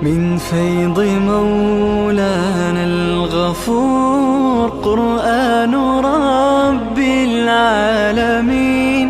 من فيض مولانا الغفور. قرآن رب العالمين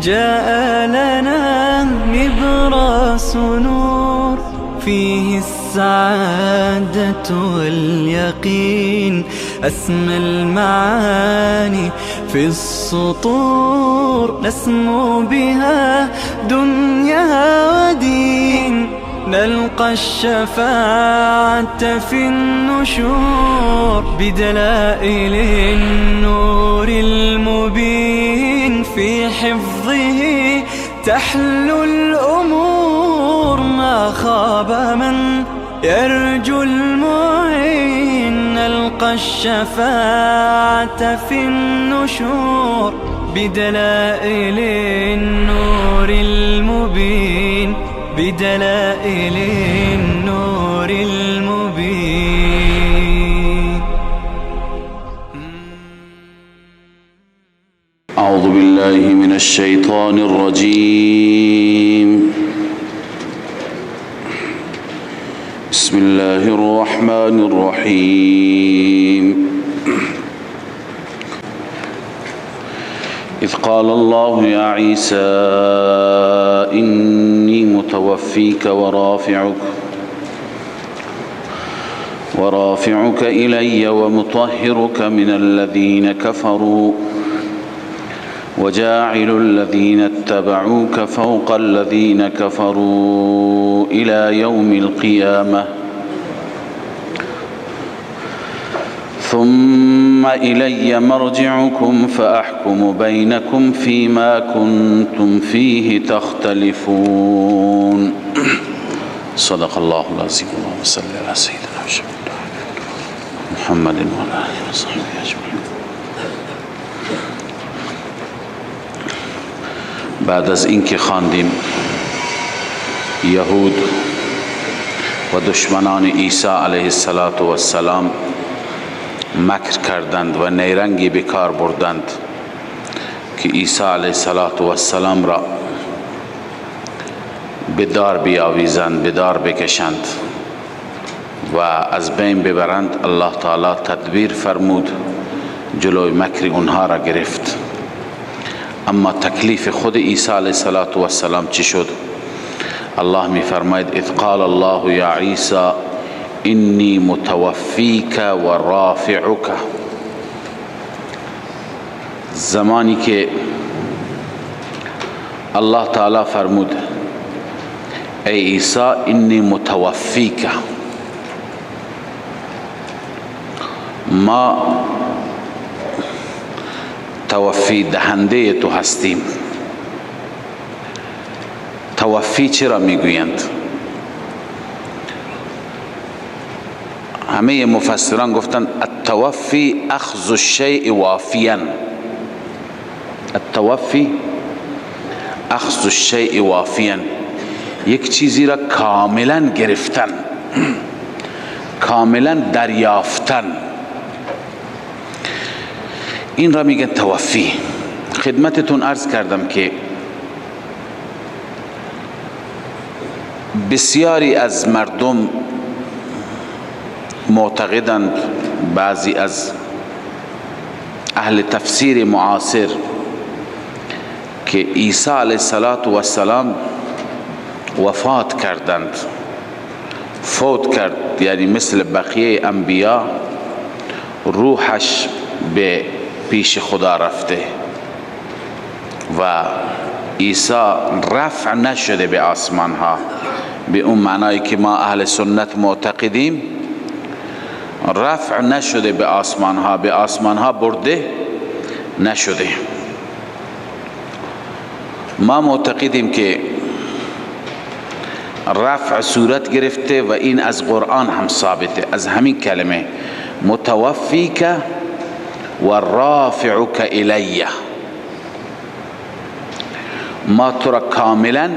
جاء لنا نبراس نور، فيه السعادة واليقين، أسمى المعاني في السطور، نسمو بها دنيا ودين، نلقى الشفاعة في النشور، بدلائل النور المبين، في حفظه تحلو الأمور، ما خاب من يرجو المعين، نلقى الشفاعة في النشور، بدلائل النور المبين، بدلائل النور المبين. أعوذ بالله من الشيطان الرجيم. بسم الله الرحمن الرحيم. إذ قال الله يا عيسى إني متوفيك ورافعك إلي ومطهرك من الذين كفروا وجاعل الذين اتبعوك فوق الذين كفروا إلى يوم القيامة، ثم إلي مرجعكم فأحكم بينكم فيما كنتم فيه تختلفون. صدق الله العظيم. اللهم صل على سيدنا محمد وعلى آله وصحبه أجمعين. بعد از اینکه خواندیم یهود و دشمنان عیسی علیه السلام مکر کردند و نیرنگی به کار بردند که عیسی علیه السلام را به دار بیاویزند، به دار بکشند و از بین ببرند، الله تعالی تدبیر فرمود، جلوی مکر اونها را گرفت. اما تکلیف خود عیسی علیه السلام چی شد؟ الله می فرماید اذ قال الله یا عیسی انی متوفیک و رافعک. زمانی که الله تعالی فرمود ای عیسی انی متوفیک، ما توفی دهنده تو هستیم. توفی چرا میگویند؟ همه مفسران گفتند التوفی اخذ الشیء وافیا. التوفی اخذ الشیء وافیا، یک چیزی را کاملا گرفتن، کاملا دریافتن، این را میگن توفی. خدمتتون عرض کردم که بسیاری از مردم معتقدند، بعضی از اهل تفسیر معاصر، که عیسی علیه السلام وفات کردند، فوت کرد، یعنی مثل بقیه انبیا روحش به پیش خدا رفته و عیسی رفع نشده به آسمان ها، به اون معنایی که ما اهل سنت معتقدیم، رفع نشده به آسمان ها، به آسمان ها برده نشده. ما معتقدیم که رفع صورت گرفته و این از قرآن هم ثابته، از همین کلمه متوفیک و رافعک الیه، ما تو را کاملا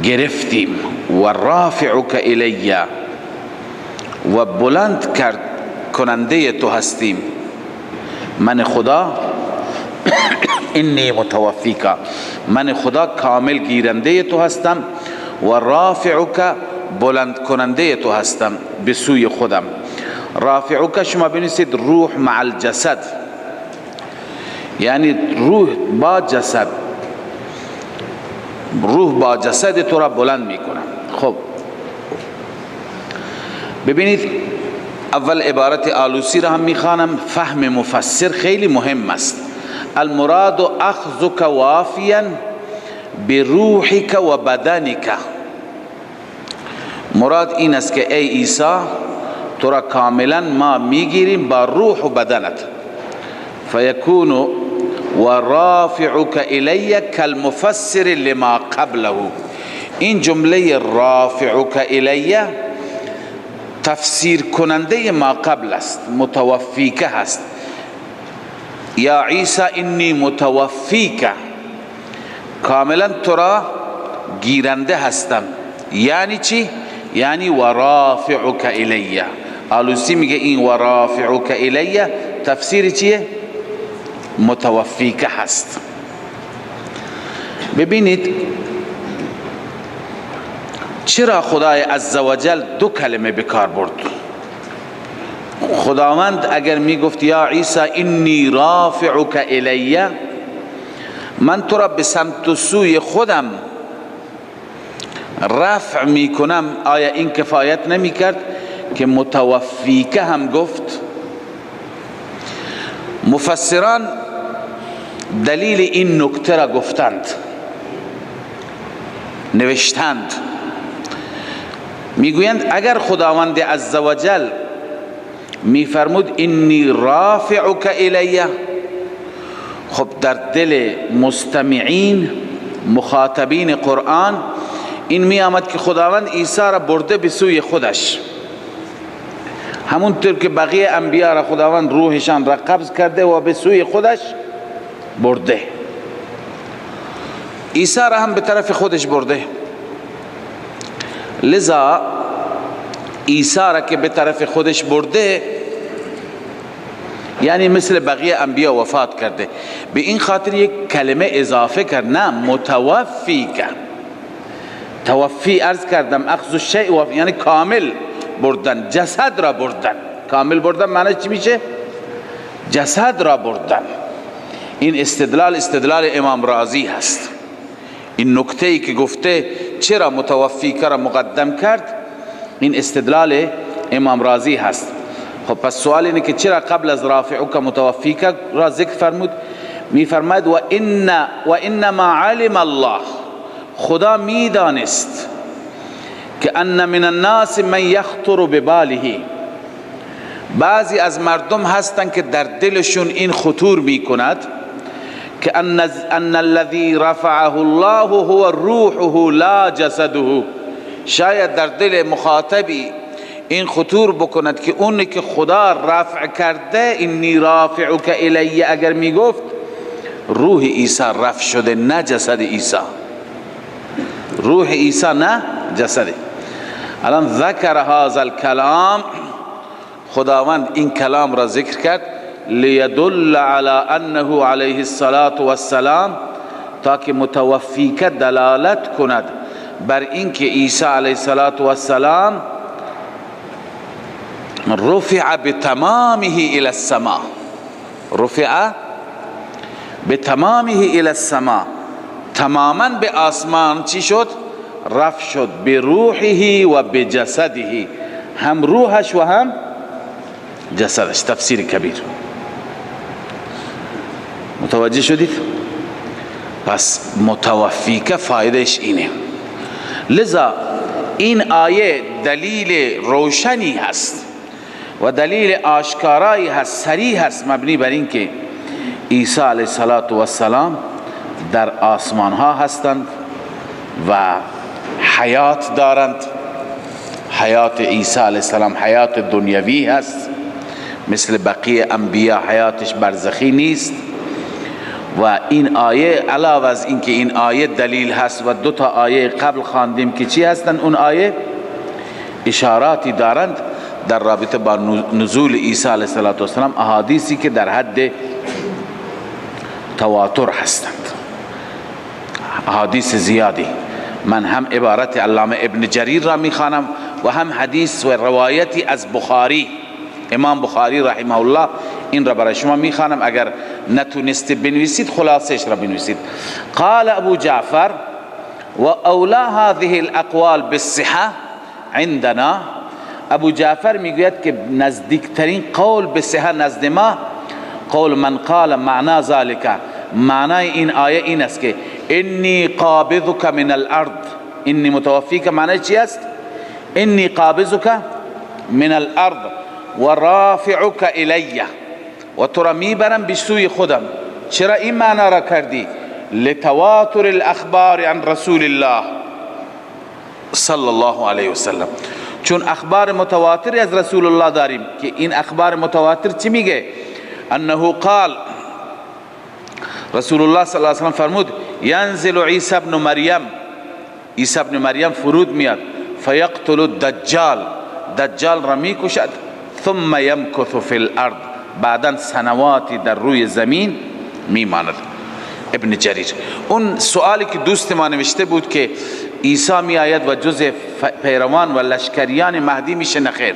گرفتیم و رافعک الیه و بلند کرد کننده تو هستیم. من خدا انی متوفیک، من خدا کامل گیرنده تو هستم و رافعک بلند کننده تو هستم به سوی خودم. رافعک شما بنویسید روح مع الجسد، یعنی روح با جسد، روح با جسد تو را بلند میکنم. خب ببینید، اول عبارت آلوسی را هم میخوانم. فهم مفسر خیلی مهم است. المراد اخذک وافیا بروحک و بدنک، مراد این است که ای عیسی تو را کاملا ما میگیریم با روح و بدنت. فیکون و رافعک الی کالمفسر لما قبله. این جمله رافعک الی تفسیر کننده ما قبل است، متوفیک هست. یا عیسی انی متوفیک، کاملا تو را گیرنده هستم. یعنی چی؟ یعنی و رافعک الی. آلوسی میگه این و رافعک الی تفسیر چیه؟ متوفیک هست. ببینید چرا خدای عزوجل دو کلمه بکار برد؟ خداوند اگر میگفت یا عیسی انی رافعک الی، من تو را به سمت و سوی خودم رفع میکنم، آیا این کفایت نمیکرد که متوفیک هم گفت؟ مفسران دلیل این نکته را گفتند، نوشتند، میگویند اگر خداوند عزوجل میفرمود انی رافعک الی، خب در دل مستمعین مخاطبین قرآن این می آمد که خداوند عیسی را برده به سوی خودش، همونطور که بقیه انبیا را خداوند روحشان را قبض کرده و به سوی خودش برده، عیسی را هم به طرف خودش برده. لذا عیسی را که به طرف خودش برده یعنی مثل بقیه انبیا وفات کرده. به این خاطر یک کلمه اضافه کرد، نه متوفی کرد. توفی عرض کردم اخذ الشیء یعنی کامل بردن، جسد را بردن. کامل بردن معنی چی میشه؟ جسد را بردن. این استدلال استدلال امام رازی هست. این نکته ای که گفته چرا متوفی را مقدم کرد، این استدلال امام رازی هست. خب پس سوال اینه که چرا قبل از رافعک متوفیک را ذکر فرمود؟ می فرماید و انما علم الله، خدا میدانست که ان من الناس من یخطر بباله، بعضی از مردم هستند که در دلشون این خطور میکند که ان الذي رفعه الله هو روحه لا جسده. شاید در دل مخاطبی این خطور بکند که اونی که خدا رفع کرده، انی رافعک الی، اگر میگفت روح عیسی رفع شده نه جسد عیسی، روح عیسی نه جسد. الان ذکر هذا الکلام، خداوند این کلام را ذکر کرد لیدل علی انه علیه الصلاة والسلام، تا که متوفیک دلالت کند بر اینکه عیسی علیه الصلاة والسلام رفع بتمامه الى السماء، رفع بتمامه الى السماء، تماما به آسمان چی شد؟ رفع شد، به روحه و به جسده، هم روحش و هم جسدش. تفسیر کبیر. متوجه شدید؟ پس متوفی که فایدهش اینه. لذا این آیه دلیل روشنی هست و دلیل آشکارایی هست، صریح هست، مبنی بر اینکه عیسی علیه السلام در آسمان ها هستند و حیات دارند. حیات عیسی علیه السلام حیات دنیوی هست، مثل بقیه انبیا حیاتش برزخی نیست. و این آیه علاوه از اینکه این آیه دلیل هست و دو تا آیه قبل خواندیم که چی هستند، اون آیه اشاراتی دارند در رابطه با نزول عیسی علیه السلام، احادیثی که در حد تواتر هستند، احادیث زیادی. من هم عبارت علامه ابن جریر را میخوانم و هم حدیث و روایتی از بخاری، امام بخاری رحمه الله، این را برای شما میخوانم. اگر نتونستید بنویسید خلاصش را بنویسید. قال ابو جعفر و اولا هذه الاقوال بالصحه عندنا. ابو جعفر میگوید که نزدیکترین قول به صحه نزد ما قول من قال معنا ذالک، معنای این آیه این است که انی قابضک من الارض، انی متوفیک معنی چی است؟ انی قابضک من الارض و رافعک الی، و تو را میبرم به سوی خودم. چرا این معنا را کردی؟ لتواتر الاخبار عن رسول الله صلی الله علیه وسلم، چون اخبار متواتر از رسول الله داریم که این اخبار متواتر چی میگه؟ انه قال، رسول الله صلی الله علیه وسلم فرمود ینزل عیسی ابن مریم، عیسی ابن مریم فرود میاد، فیقتل الدجال، دجال را میکشد، ثم یمکث فی الارض، بعدا سنواتی در روی زمین میماند. ابن جریر. اون سوالی که دوست ما نوشته بود که عیسی می آید و جز پیروان و لشکریان مهدی میشه، نخیر.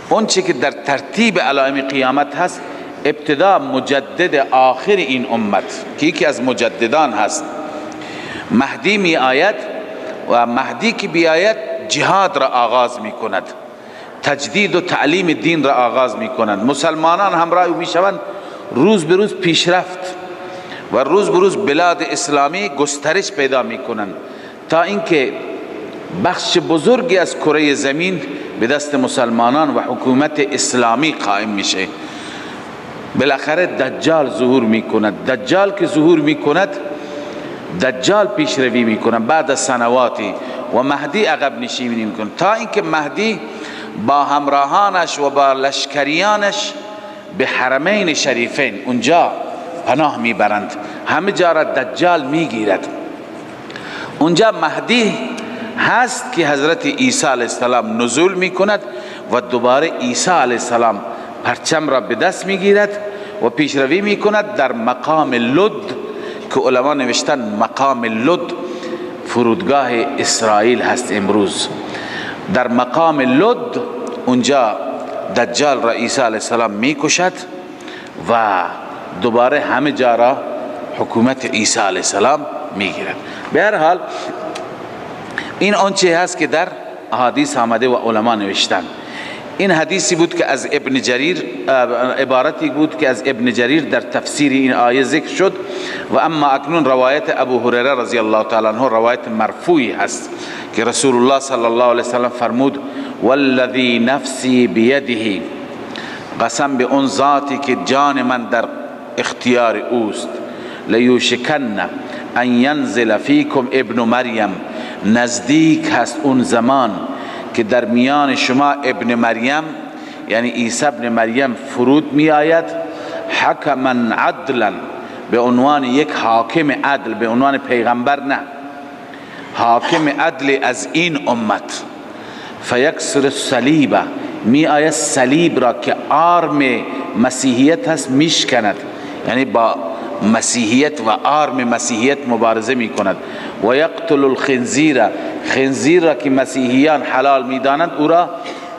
اون چه که در ترتیب علائم قیامت هست، ابتدا مجدد آخر این امت که یکی از مجددان هست مهدی می آید و مهدی که بیاید جهاد را آغاز می کند، تجدید و تعلیم دین را آغاز می کنند، مسلمانان همراه می شوند، روز به روز پیشرفت و روز به روز بلاد اسلامی گسترش پیدا می کنند تا اینکه بخش بزرگی از کره زمین به دست مسلمانان و حکومت اسلامی قائم میشه. بالاخره دجال ظهور میکند. دجال که ظهور میکند، دجال پیشروی میکند بعد از سنواتی و مهدی عقب نشینی میکند تا اینکه مهدی با همراهانش و با لشکریانش به حرمین شریفین اونجا پناه میبرند. همه جا را دجال میگیرد. اونجا مهدی هست که حضرت عیسی علیه السلام نزول میکند و دوباره عیسی علیه السلام پرچم را به دست میگیرد و پیشروی میکند در مقام لد که علما نوشتن مقام لد فرودگاه اسرائیل هست امروز. در مقام لد اونجا دجال را عیسی علیه السلام میکشد و دوباره همه جا را حکومت عیسی علیه السلام میگیرد. به هر حال این آنچه هست که در احادیث آمده و علما نوشتن. این حدیثی بود که از ابن جریر، عبارتی بود که از ابن جریر در تفسیر این آیه ذکر شد. و اما اکنون روایت ابو هریره رضی الله تعالی عنه روایت مرفوعی هست که رسول الله صلی الله علیه وسلم فرمود والذی نفسی بیده، قسم به اون ذاتی که جان من در اختیار اوست، لیوشکن ان ینزل فیکم ابن مریم، نزدیک هست اون زمان که در میان شما ابن مریم یعنی عیسی ابن مریم فرود می آید، حکما عدلا، به عنوان یک حاکم عدل، به عنوان پیغمبر نه، حاکم عدل از این امت. فیکسر الصلیب، می آید صلیب را که آرم مسیحیت هست میشکند، یعنی با مسیحیت و آرم مسیحیت مبارزه می کند. و یقتل الخنزیر، خنزیر را که مسیحیان حلال می دانند او را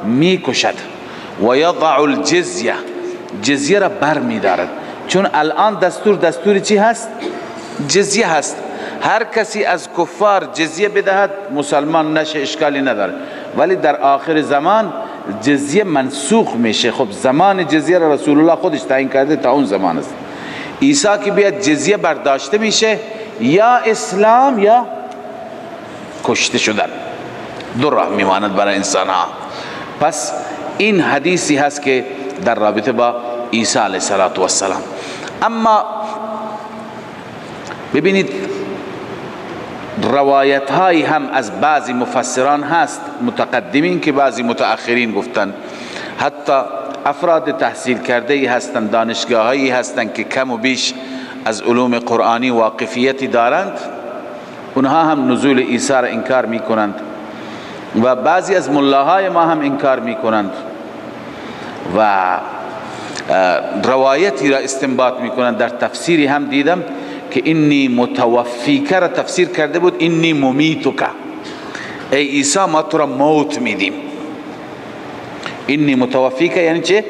می کشد. و یضع الجزیه، جزیه را بر می دارد. چون الان دستور چی هست؟ جزیه هست. هر کسی از کفار جزیه بدهد مسلمان نشه، اشکالی نداره، ولی در آخر زمان جزیه منسوخ میشه. خب زمان جزیه را رسول الله خودش تعیین کرده تا اون زمان است. عیسی که بیاد جزیه برداشته میشه، یا اسلام یا کشته شدن، دو راه میماند برای انسان ها. پس این حدیثی هست که در رابطه با عیسی علیه السلام. اما ببینید روایت های هم از بعضی مفسران هست، متقدمین که بعضی متأخرین گفتن، حتی افراد تحصیل کرده ای هستند، دانشگاهایی هستند که کم و بیش از علوم قرآنی واقفیتی دارند، اونها هم نزول عیسی را انکار میکنند و بعضی از ملاهای ما هم انکار میکنند و روایتی را استنباط میکنند. در تفسیری هم دیدم که که انی متوفیک را تفسیر کرده بود انی ممیتک، ای عیسی ما تو را موت میدیم. انی متوفیک یعنی چه؟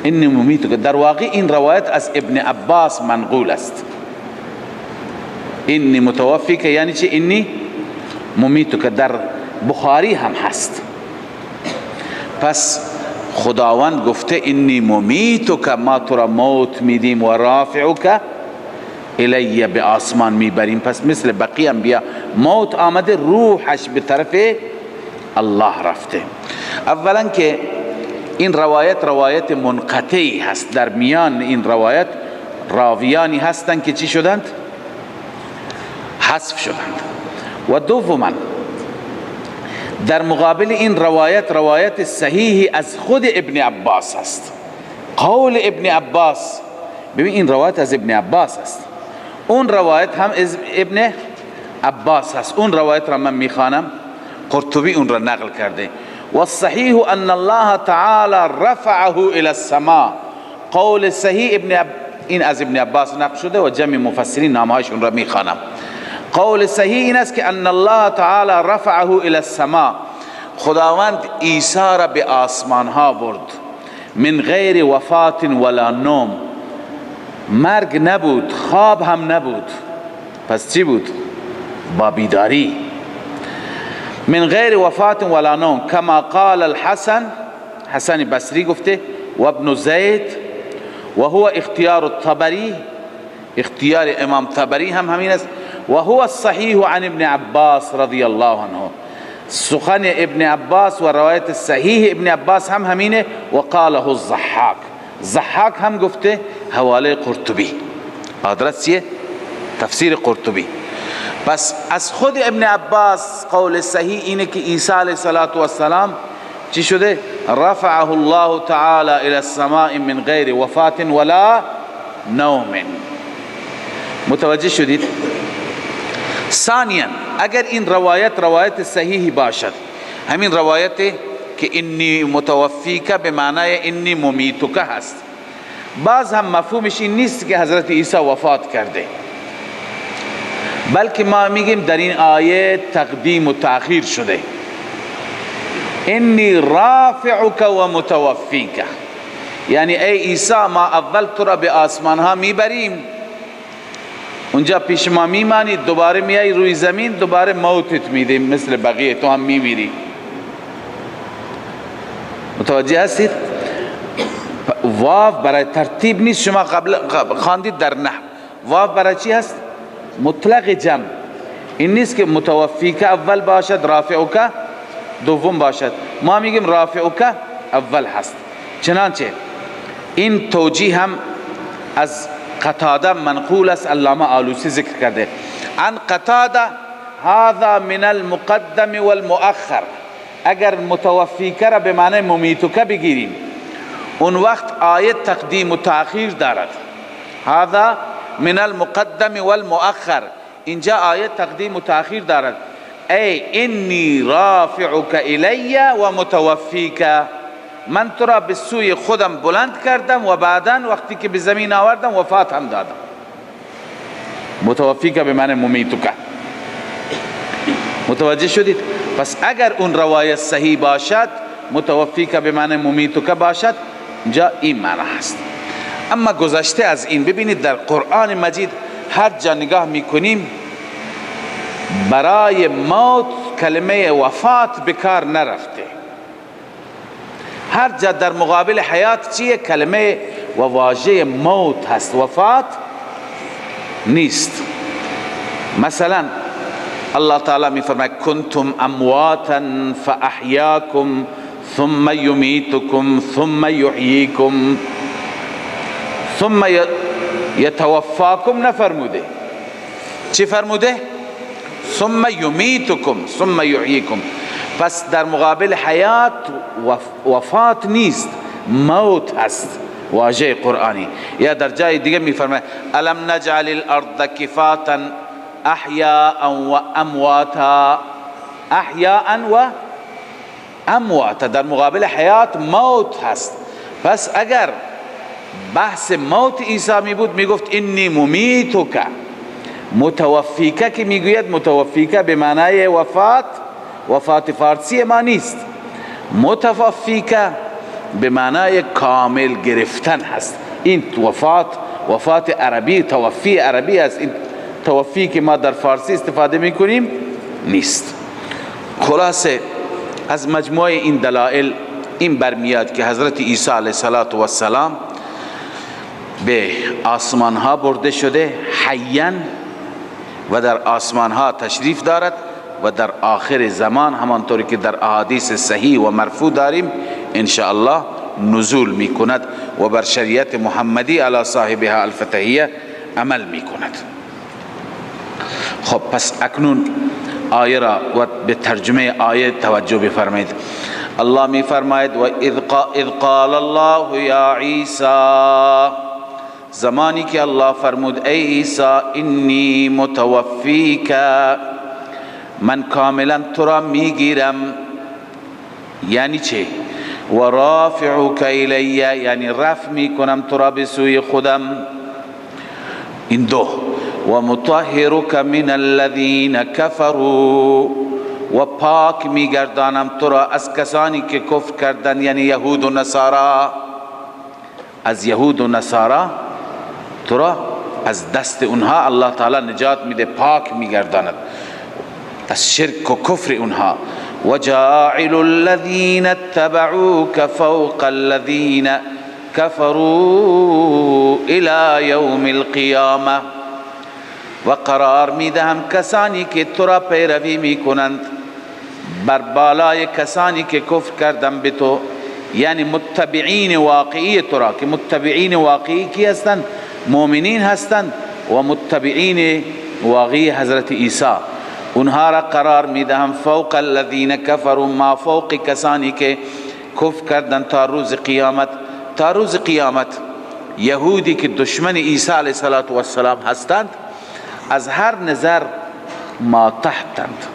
انی ممیتک. در واقع این روایت از ابن عباس منقول است. انی متوفیک یعنی چه؟ انی ممیتک. در بخاری هم هست. پس خداوند گفته انی ممیتک، ما تو را موت میدیم، و رافعک الی، به آسمان میبریم. پس مثل بقیه انبیا موت آمده، روحش به طرف الله رفته. اولا که این روایت روایت منقطعی هست، در میان این روایت راویانی هستند که چی شدند؟ حذف شدند. و دوما در مقابل این روایت روایت صحیحی از خود ابن عباس است، قول ابن عباس. ببین این روایت از ابن عباس است، اون روایت هم از ابن عباس است. اون روایت را من میخوانم، قرطبی اون را نقل کرده. والصحیح ان الله تعالی رفعه الى السماء. قول صحیح این از ابن عباس نقل شده و جمع مفسرین نامهایشون را میخوانم. قول صحیح این است که ان الله تعالی رفعه الى السماء، خداوند عیسی را به آسمان ها برد، من غیر وفات ولا نوم، مرگ نبود، خواب هم نبود. پس چی بود؟ با بیداری. من غیر وفات ولا نوم کما قال الحسن، حسن بصری گفته، و ابن زید، و هو اختیار الطبری، اختیار امام طبری هم همین است، و هو الصحیح عن ابن عباس رضی الله عنه، سخن ابن عباس و روایت صحیح ابن عباس هم همینه. و قاله الضحاک، ضحاک هم گفته، حواله قرطبی، آدرس چیه؟ تفسیر قرطبی. پس از خود ابن عباس قول صحیح اینه که عیسی علیه السلام چی شده؟ رفعه الله تعالی الى السماء من غیر وفات ولا نوم. متوجه شدید؟ ثانیا اگر این روایت روایت صحیحی باشد، همین روایت که انی متوفیک به معنای انی ممیتک هست، باز هم مفهومش این نیست که حضرت عیسی وفات کرده، بلکه ما میگیم در این آیه تقدیم و تأخیر شده. انی رافعک و متوفیک، یعنی ای عیسی ما اول تو را به آسمان ها میبریم، اونجا پیش ما میمانی، دوباره میای روی زمین، دوباره موتت میدیم، مثل بقیه تو هم میمیری. متوجه هستید؟ واو برای ترتیب نیست، شما قبل خواندید در نحو واو برای چی هست؟ مطلق جمع. این نیست که متوفیک اول باشد رافعک دوم باشد، ما میگیم رافعک اول هست. چنانچه این توجیه هم از قتاده منقول است، علامه آلوسی ذکر کرده عن قتاده هذا من المقدم والمؤخر. اگر متوفیک را به معنی ممیتک بگیریم، اون وقت آیه تقدیم و تأخیر دارد. هذا من المقدم والمؤخر، اینجا آیه تقدیم و تأخیر دارد. ای انی رافعک الی و متوفیک، من تو را به سوی خودم بلند کردم و بعدا وقتی که به زمین آوردم وفات هم دادم. متوفیک به معنی ممیتک. متوجه شدید؟ پس اگر اون روایت صحیح باشد، متوفیک به معنی ممیتک باشد، اینجا این معنی هست. اما گذشته از این، ببینید در قرآن مجید هر جا نگاه میکنیم برای موت کلمه وفات بکار نرفته. هر جا در مقابل حیات چیه؟ کلمه و واژه موت هست، وفات نیست. مثلا الله تعالی می فرماید کنتم امواتا فاحیاکم ثم یمیتکم ثم یحییکم ثم یتوفاکم. نفرموده، چی فرموده؟ ثم یمیتکم ثم یحییکم. پس در مقابل حیات وفات نیست، موت هست، واژه قرآنی. یا در جای دیگه می فرماید الم نجعل الارض کفاتا احیاء و امواتا. احیاء و امواتا، در مقابل حیات موت هست. پس اگر بحث موت عیسی می بود می گفت انی ممیتک، متوفیکه که میگوید، متوفیکه به معنای وفات، وفات فارسی ما نیست. متوفیکه به معنای کامل گرفتن هست. این وفات، وفات عربی، توفی عربی است. این توفی که ما در فارسی استفاده میکنیم نیست. خلاصه از مجموعه این دلائل این برمیاد که حضرت عیسی علیه السلام به آسمان ها برده شده حیا و در آسمان ها تشریف دارد و در آخر زمان همانطوری که در احادیث صحیح و مرفوع داریم انشاءالله نزول می کند و بر شریعت محمدی علی صاحبها الفتحیه عمل می کند. خب پس اکنون آیه را و به ترجمه آیه توجه بفرمایید. الله می فرماید و اذ قال الله یا عیسی، زمانی که الله فرمود ای عیسی انی متوفیک، من کاملا تو را میگیرم. یعنی چه؟ و رافعک الی، یعنی رفع میکنم تو را به سوی خودم. این دو. و مطهرک من الذین کفروا، و پاک میگردانم تو را از کسانی که کفر کردن، یعنی یهود و نصارا. از یهود و نصارا تو را از دست اونها الله تعالی نجات میده، پاک میگرداند از شرک و کفر اونها. و جاعل الذین اتبعوك فوق الذین كفروا الى یوم القیامه، و قرار میدهم کسانی که تو را پیروی میکنند بر بالای کسانی که کفر کردن به تو، یعنی متبعین واقعی تو را، که متبعین واقعی کی هستند؟ مؤمنین هستند و متبعین واقعی حضرت عیسی. اونها را قرار میدهم فوق الذین کفروا، ما فوق کسانی که کفر کردن تا روز قیامت. تا روز قیامت یهودی که دشمن عیسی علیه السلام هستند از هر نظر ما تحتند،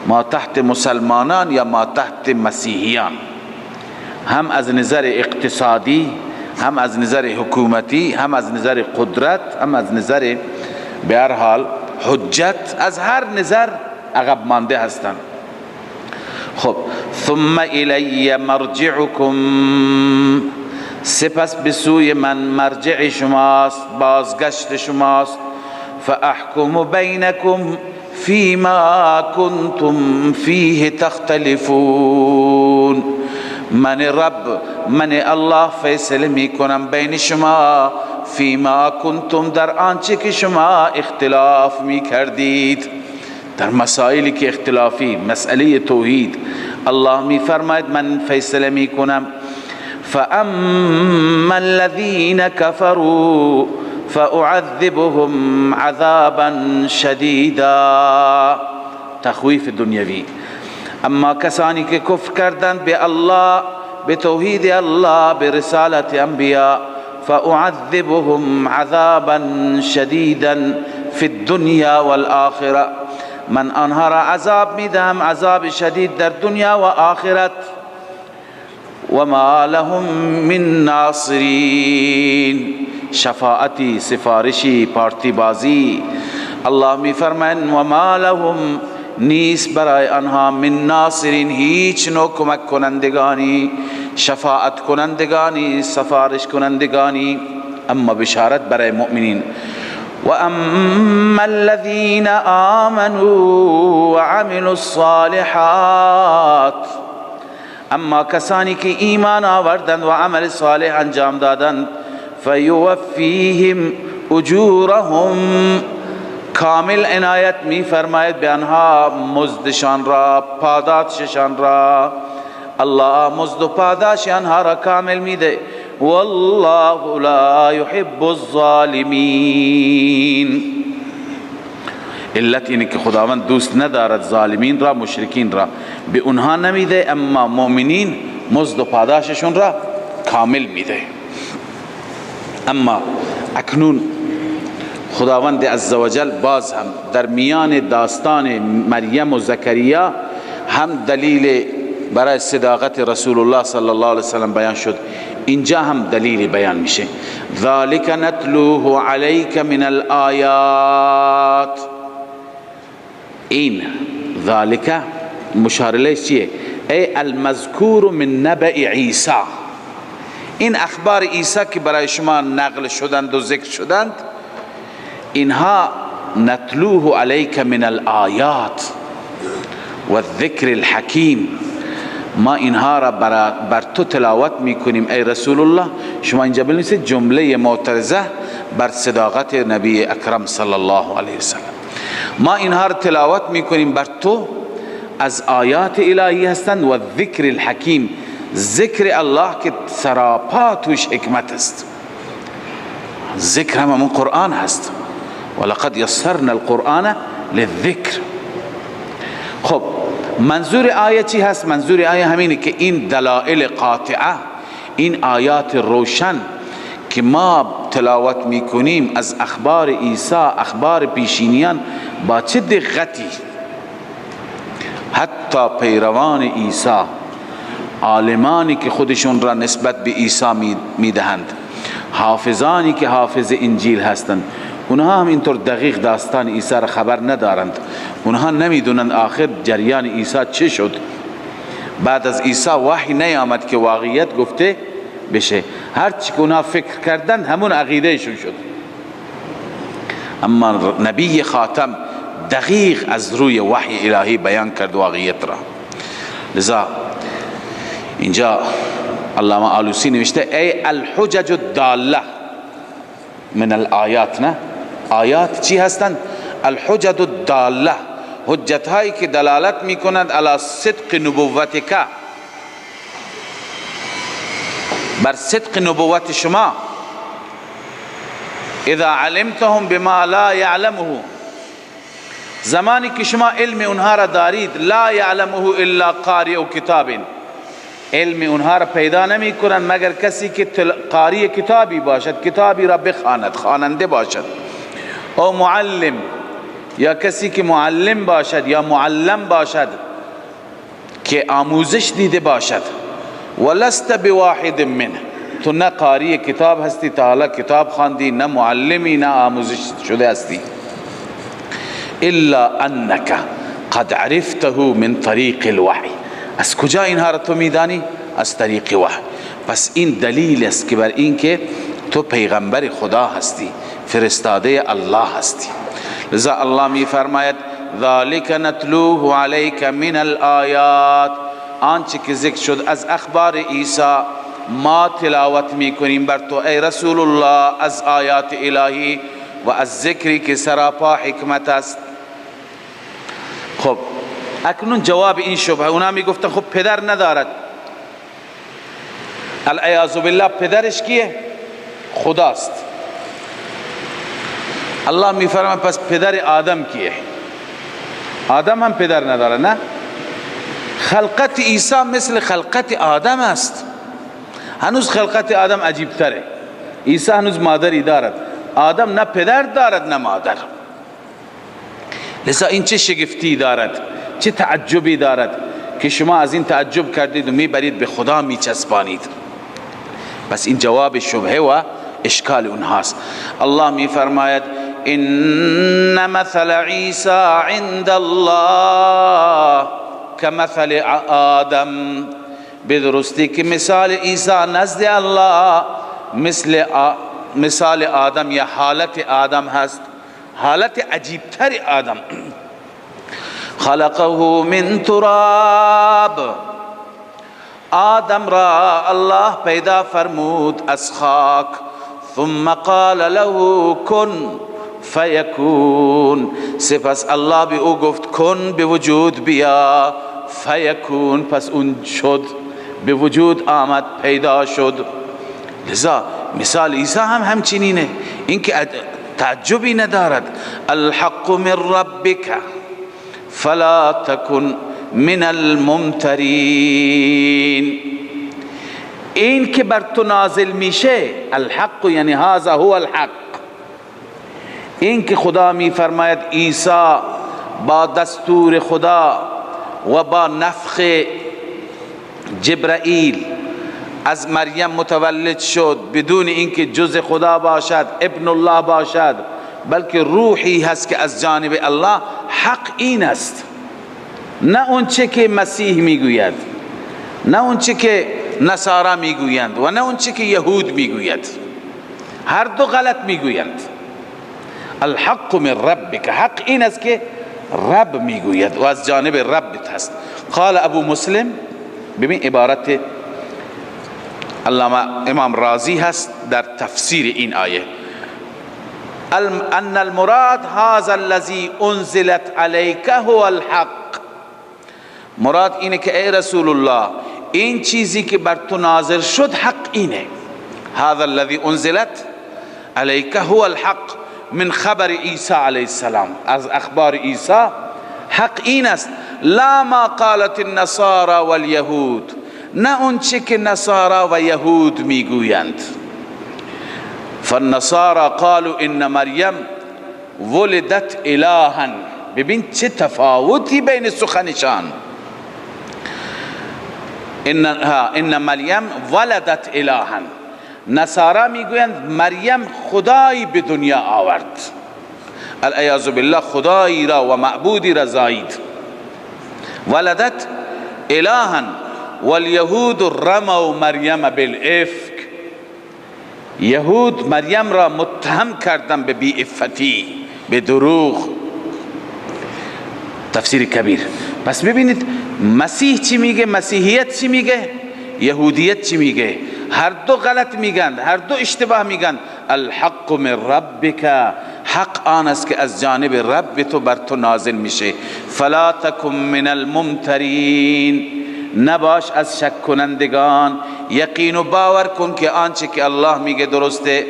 ما تحت مسلمانان یا ما تحت مسیحیان، هم از نظر اقتصادی، هم از نظر حکومتی، هم از نظر قدرت، هم از نظر به هر حال حجت، از هر نظر عقب مانده هستند. خب ثم الی مرجعکم، سپس به سوی من مرجع شماست، بازگشت شماست. فاحکم بینکم فیما کنتم فیه تختلفون، من رب، من الله فیصله میکنم بین شما، فیما کنتم، در آنچه که شما اختلاف میکردید، در مسائلی که اختلافی، مسئله توحید. الله میفرماید من فیصله میکنم. فاما الذین كفروا فأعذبهم عذابا شدیدا، تخویف دنیوی. اما کسانی که کفر کردند به الله، به توحید الله، به رسالت انبیاء، فأعذبهم عذابا شدیدا فی الدنیا والآخرة، من آنها را عذاب میدهم، عذاب شدید در دنیا و آخرت. و ما لهم من ناصرین، شفاعتی، سفارشی، پارتی بازی. الله می فرماید و ما لهم، نیست برای آنها، من ناصرین، هیچ نوع کمک کنندگانی، شفاعت کنندگانی، سفارش کنندگانی. اما بشارت برای مؤمنین. و اما الذین آمنوا وعملوا الصالحات، اما کسانی که ایمان آوردند و عمل صالح انجام دادند، فیوفیهم اجورهم، کامل عنایت می فرماید به آنها مزدشان را، پاداششان را. الله مزد و پاداش آنها را کامل میده. والله لا يحب الظالمین. علت اینه که خداوند دوست ندارد ظالمین را، مشرکین را، به اونها نمیده، اما مؤمنین مزد و پاداششون را کامل میده. اما اکنون خداوند عزوجل باز هم در میان داستان مریم و زکریا هم دلیل برای صداقت رسول الله صلی الله علیه وسلم بیان شد، اینجا هم دلیل بیان میشه. ذالک نتلوه علیک من الآیات. این ذالک مشار الیه چیه؟ ای المذکور من نبأ عیسی. این اخبار عیسی که برای شما نقل شدند و ذکر شدند، اینها نتلوه علیک من الآیات و الذکر الحکیم، ما اینها را بر تو تلاوت میکنیم ای رسول الله. شما اینجا بنویسید جمله معترضه بر صداقت نبی اکرم صلی الله علیه وسلم. ما اینها را تلاوت میکنیم بر تو، از آیات الهی هستند، و ذکر الحکیم، ذکر الله که سراپا توش حکمت است. ذکر هم همون قرآن هست، ولقد یسرنا القرآن للذکر. خب منظور آیه چی هست؟ منظور آیه همینه که این دلائل قاطعه، این آیات روشن که ما تلاوت میکنیم از اخبار عیسی، اخبار پیشینیان، با چه دقتی حتی پیروان عیسی، عالمانی که خودشون را نسبت به عیسی میدهند، حافظانی که حافظ انجیل هستند، اونها هم اینطور دقیق داستان عیسی را خبر ندارند. اونها نمیدونند آخر جریان عیسی چه شد. بعد از عیسی وحی نیامد که واقعیت گفته بشه. هر چی که اونها فکر کردند همون عقیدهشون شد. اما نبی خاتم دقیق از روی وحی الهی بیان کرد واقعیت را. لذا اینجا علامه آلوسی نوشته ای الحجج الداله من الآیات. نه، آیات چی هستند؟ الحجج الداله، حجت هایی که دلالت میکنند علی صدق نبوتک، بر صدق نبوت شما. اذا علمتهم بما لا يعلمه، زمانی که شما علم اونها را دارید، لا يعلمه الا قارئ کتاب، علم اونها را پیدا نمی کنند مگر کسی که قاری کتابی باشد، کتابی را بخواند، خواننده باشد، او معلم، یا کسی که معلم باشد یا معلم باشد که آموزش دیده باشد. ولست بواحد منه، تو نه قاری کتاب هستی تا حالا کتاب خواندی، نه معلمی، نه آموزش شده هستی. الا انک قد عرفته من طریق الوحی. از کجا اینها را تو میدانی؟ از طریق وحی. پس این دلیل است که بر این که تو پیغمبر خدا هستی، فرستاده الله هستی. لذا الله می فرماید ذالک نتلوه علیک من الآیات، آنچه که ذکر شد از اخبار عیسی ما تلاوت میکنیم بر تو ای رسول الله از آیات الهی و از ذکری که سراپا حکمت است. خب اکنون جواب این شبهه، اونا میگفتن خب پدر ندارد، العیاذ بالله پدرش کیه؟ خداست. الله میفرماید پس پدر آدم کیه؟ آدم هم پدر نداره، نه؟ خلقت عیسی مثل خلقت آدم است. هنوز خلقت آدم عجیب تره، عیسی هنوز مادری دارد، آدم نه پدر دارد نه مادر. لذا این چه شگفتی دارد، چه تعجبی دارد که شما از این تعجب کردید و میبرید به خدا میچسبانید. پس این جواب شبهه و اشکال اونهاست. الله میفرماید ان مثل عیسی عند الله کمثل آدم، به درستی که مثال عیسی نزد الله مثل مثال آدم یا حالت آدم هست، حالت عجیبتر آدم. خلقه من تراب، آدم را الله پیدا فرمود از خاک. ثم قال له کن فیکون، سپس الله به او گفت کن، به وجود بیا، فیکون، پس اون شد، به وجود آمد، پیدا شد. لذا مثال عیسی هم همچنینه، این که تعجبی ندارد. الحق من ربک فلا تکن من الممترین، این که بر تو نازل میشه، الحق یعنی هذا هو الحق، این که خدا میفرماید عیسی با دستور خدا و با نفخ جبرائیل از مریم متولد شد بدون اینکه جز خدا باشد، ابن الله باشد، بلکه روحی هست که از جانب الله، حق این است، نه اون چه که مسیح میگوید، نه اون چه که نصارا میگویند و نه اون چه که یهود میگوید. هر دو غلط میگویند. الحق من ربک، حق این است که رب میگوید و از جانب ربت هست. قال ابو مسلم، ببین عبارت علامه امام رازی هست در تفسیر این آیه، ان المراد هذا الذي انزلت عليك هو الحق. مراد اینه که ای رسول الله این چیزی که بر تو نازل شد حق اینه. هذا الذي انزلت عليك هو الحق من خبر عیسی علیه السلام، از اخبار عیسی حق این است. لا ما قالت النصارى واليهود، نه اون چه که نصارا و یهود میگویند. فالنصارى قالوا ان مریم ولدت الها. ببین چه تفاوتی بین سخنشان. ان مریم ولدت الها، نصارا میگویند مریم خدایی به دنیا آورد، العیاذ بالله، خدایی را و معبودی را زایید. ولدت الها والیهود رموا مریم بالافک، یهود مریم را متهم کردن به بی عفتی، به دروغ. تفسیر کبیر. پس ببینید مسیح چی میگه، مسیحیت چی میگه، یهودیت چی میگه. هر دو غلط میگن، هر دو اشتباه میگن. الحق من ربک، حق آن است که از جانب رب تو بر تو نازل میشه. فلا تکن من الممترین، نباش از شک کنندگان، یقین و باور کن که آنچه که الله میگه درسته.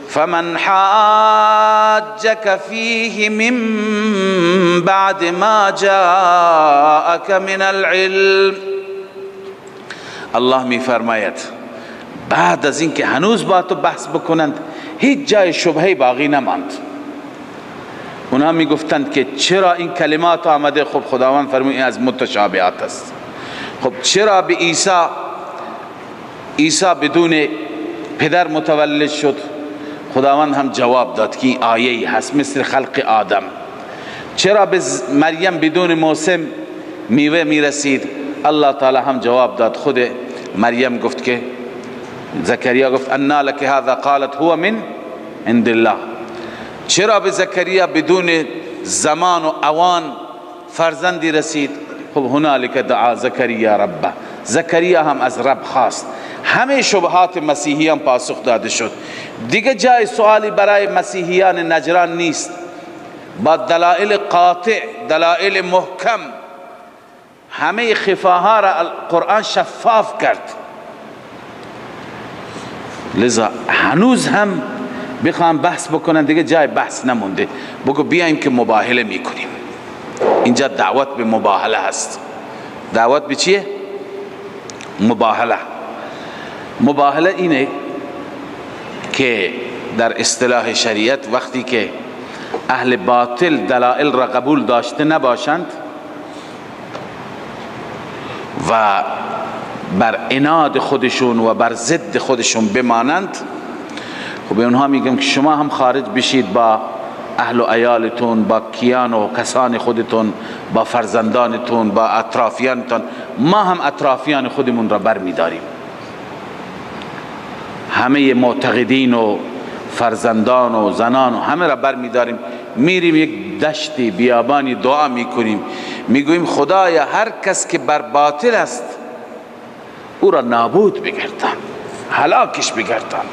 فمن حاجك فیه من بعد ما جاءك من العلم. الله میفرماید بعد از اینکه هنوز با تو بحث بکنند هیچ جای شبهه باقی نماند. اونها میگفتند که چرا این کلمات آمده؟ خب خداوند فرمود این از متشابهات است. خب چرا به عیسی بدون پدر متولد شد؟ خداوند هم جواب داد که این آیه هست مثل خلق آدم. چرا به مریم بدون موسم میوه میرسید؟ الله تعالی هم جواب داد. خود مریم گفت که زکریا گفت انا لك هذا قالت هو من عند الله. چرا به زکریا بدون زمان و اوان فرزندی رسید؟ خب هنالک دعا زکریا ربه، زکریا هم از رب خواست. همه شبهات مسیحیان پاسخ داده شد. دیگه جای سوالی برای مسیحیان نجران نیست. با دلائل قاطع، دلائل محکم، همه خفاها را قرآن شفاف کرد. لذا هنوز هم بخوام بحث بکنن دیگه جای بحث نمونده. بگو بیایم که مباهله میکنیم. اینجا دعوت به مباهله هست. دعوت به چیه؟ مباهله. مباهله اینه که در اصطلاح شریعت وقتی که اهل باطل دلائل را قبول داشته نباشند و بر عناد خودشون و بر ضد خودشون بمانند، خب به اونها میگم که شما هم خارج بشید با اهل و عیالتون، با کیان و کسان خودتون، با فرزندانتون، با اطرافیانتون. ما هم اطرافیان خودمون را بر میداریم. همه معتقدین و فرزندان و زنان و همه را بر میداریم، میریم یک دشتی بیابانی دعا میکنیم، میگوییم خدایا هر کس که بر باطل است او را نابود بگردان، هلاکش بگردان.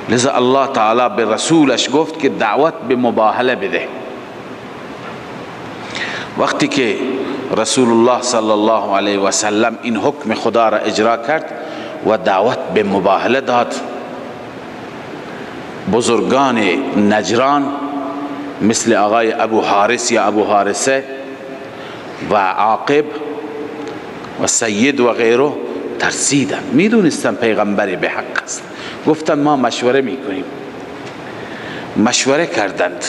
لذا الله تعالی به رسولش گفت که دعوت به مباهله بده. وقتی که رسول الله صلی الله علیه و سلم این حکم خدا را اجرا کرد و دعوت به مباهله داد، بزرگان نجران مثل آقای ابو حارث یا ابو حارثه و عاقب و سید و غیره ترسیدن، میدونستن پیغمبر به حق است. گفتن ما مشوره میکنیم. مشوره کردند،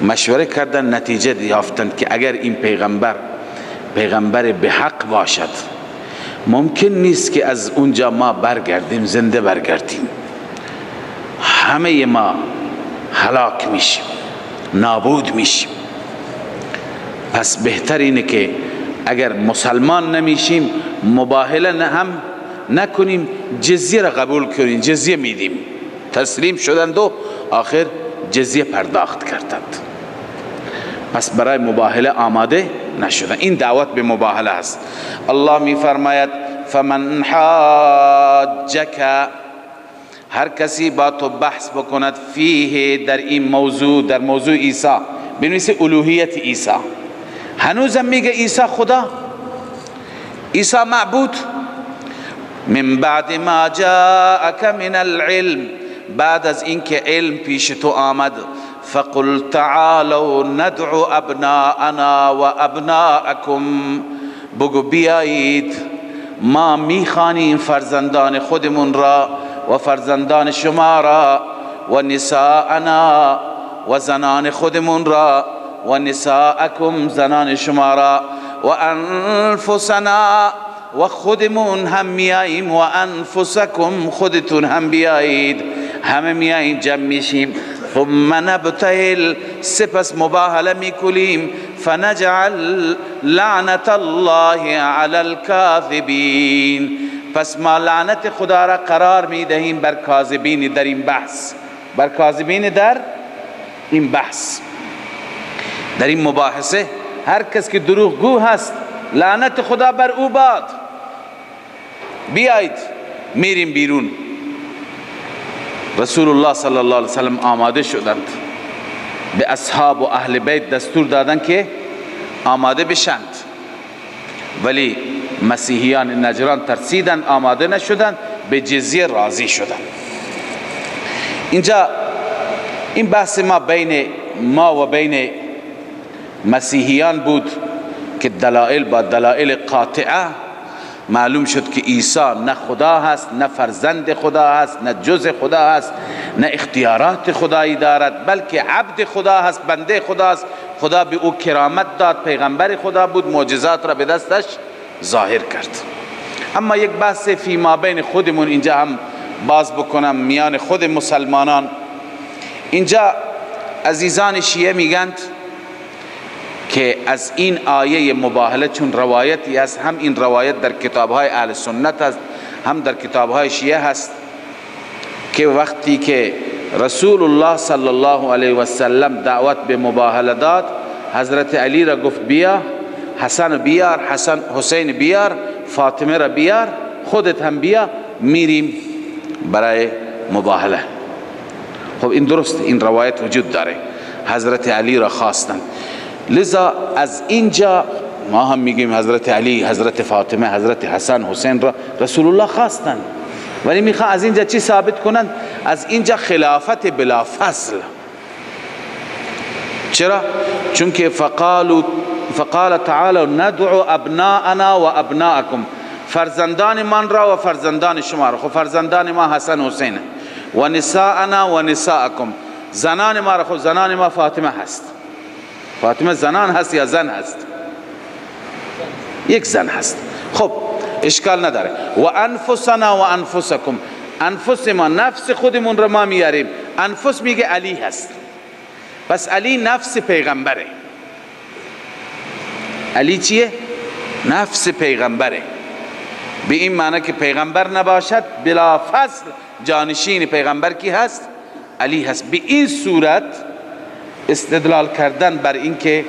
مشوره کردند، نتیجه یافتند که اگر این پیغمبر پیغمبر به حق باشد، ممکن نیست که از اونجا ما برگردیم، زنده برگردیم، همه ما هلاک میشیم، نابود میشیم. پس بهتر اینه که اگر مسلمان نمیشیم مباهله هم نکنیم، جزیه را قبول کنیم، جزیه میدیم. تسلیم شدند و آخر جزیه پرداخت کردند. پس برای مباهله آماده نشدند. این دعوت به مباهله است. الله می فرماید فمن حاجک، هر کسی با تو بحث بکند، فیه در این موضوع، در موضوع عیسی، بنویس الوهیت عیسی. هنوزم میگه عیسی خدا، عیسی معبود. من بعد ما جاءك من العلم، بعد از اینکه علم پیش تو آمد، فقل تعالوا ندعو ابناءنا و ابناءکم، بگو بیایید ما میخوانیم فرزندان خودمون را و فرزندان شما را، و نساءنا و زنان خودمون را، و نساءکم زنان شما را، و انفسنا و خودمون هم میاییم، و انفسکم خودتون هم بیایید، همه میاییم جمع میشیم. ثم نبتهل، سپس مباهله میکنیم، فنجعل لعنت الله علی الكاذبین، پس ما لعنت خدا را قرار میدهیم بر کاذبین در این بحث، بر کاذبین در این بحث، در این مباحثه. هر کس که دروغگو هست لعنت خدا بر او باد. بیایید میریم بیرون. رسول الله صلی الله علیه وسلم آماده شدند، به اصحاب و اهل بیت دستور دادند که آماده بشند، ولی مسیحیان نجران ترسیدند، آماده نشدند، به جزیه راضی شدند. اینجا این بحث ما بین ما و بین مسیحیان بود که دلائل با دلائل قاطعه معلوم شد که عیسی نه خدا هست، نه فرزند خدا هست، نه جز خدا هست، نه اختیارات خدایی دارد، بلکه عبد خدا هست، بنده خدا است. خدا به او کرامت داد، پیغمبر خدا بود، معجزات را به دستش ظاهر کرد. اما یک بحث فی ما بین خودمون اینجا هم باز بکنم، میان خود مسلمانان. اینجا عزیزان شیعه میگند که از این آیه مباهله چون روایتی هست، هم این روایت در کتابهای اهل سنت هست، هم در کتابهای شیعه هست، که وقتی که رسول الله صلی الله علیه و سلم دعوت به مباهله داد، حضرت علی را گفت بیا، حسن بیار، حسن حسین بیار، فاطمه را بیار، خودت هم بیا، میریم برای مباهله. خب این درست، این روایت وجود داره، حضرت علی را خواستند. لذا از اینجا ما هم میگیم حضرت علی، حضرت فاطمه، حضرت حسن، حسین را رسول الله خواستند، ولی میخوان از اینجا چی ثابت کنند؟ از اینجا خلافت بلا فصل. چرا؟ چون که فقال تعالی ندعو ابناءنا و ابناءکم، فرزندان من را و فرزندان شما را. خب فرزندان ما حسن حسین، و نساءنا و نساءکم، زنان ما را. خب زنان ما فاطمه هست، فاطمه زنان هست یا زن هست؟ یک زن هست. خب اشکال نداره. و انفسنا و انفسکم، انفس ما، نفس خودمون را ما میاریم. انفس میگه علی هست، پس علی نفس پیغمبره. علی چیه؟ نفس پیغمبره، به این معنی که پیغمبر نباشد بلا فصل جانشین پیغمبر کی هست؟ علی هست. به این صورت استدلال کردن بر اینکه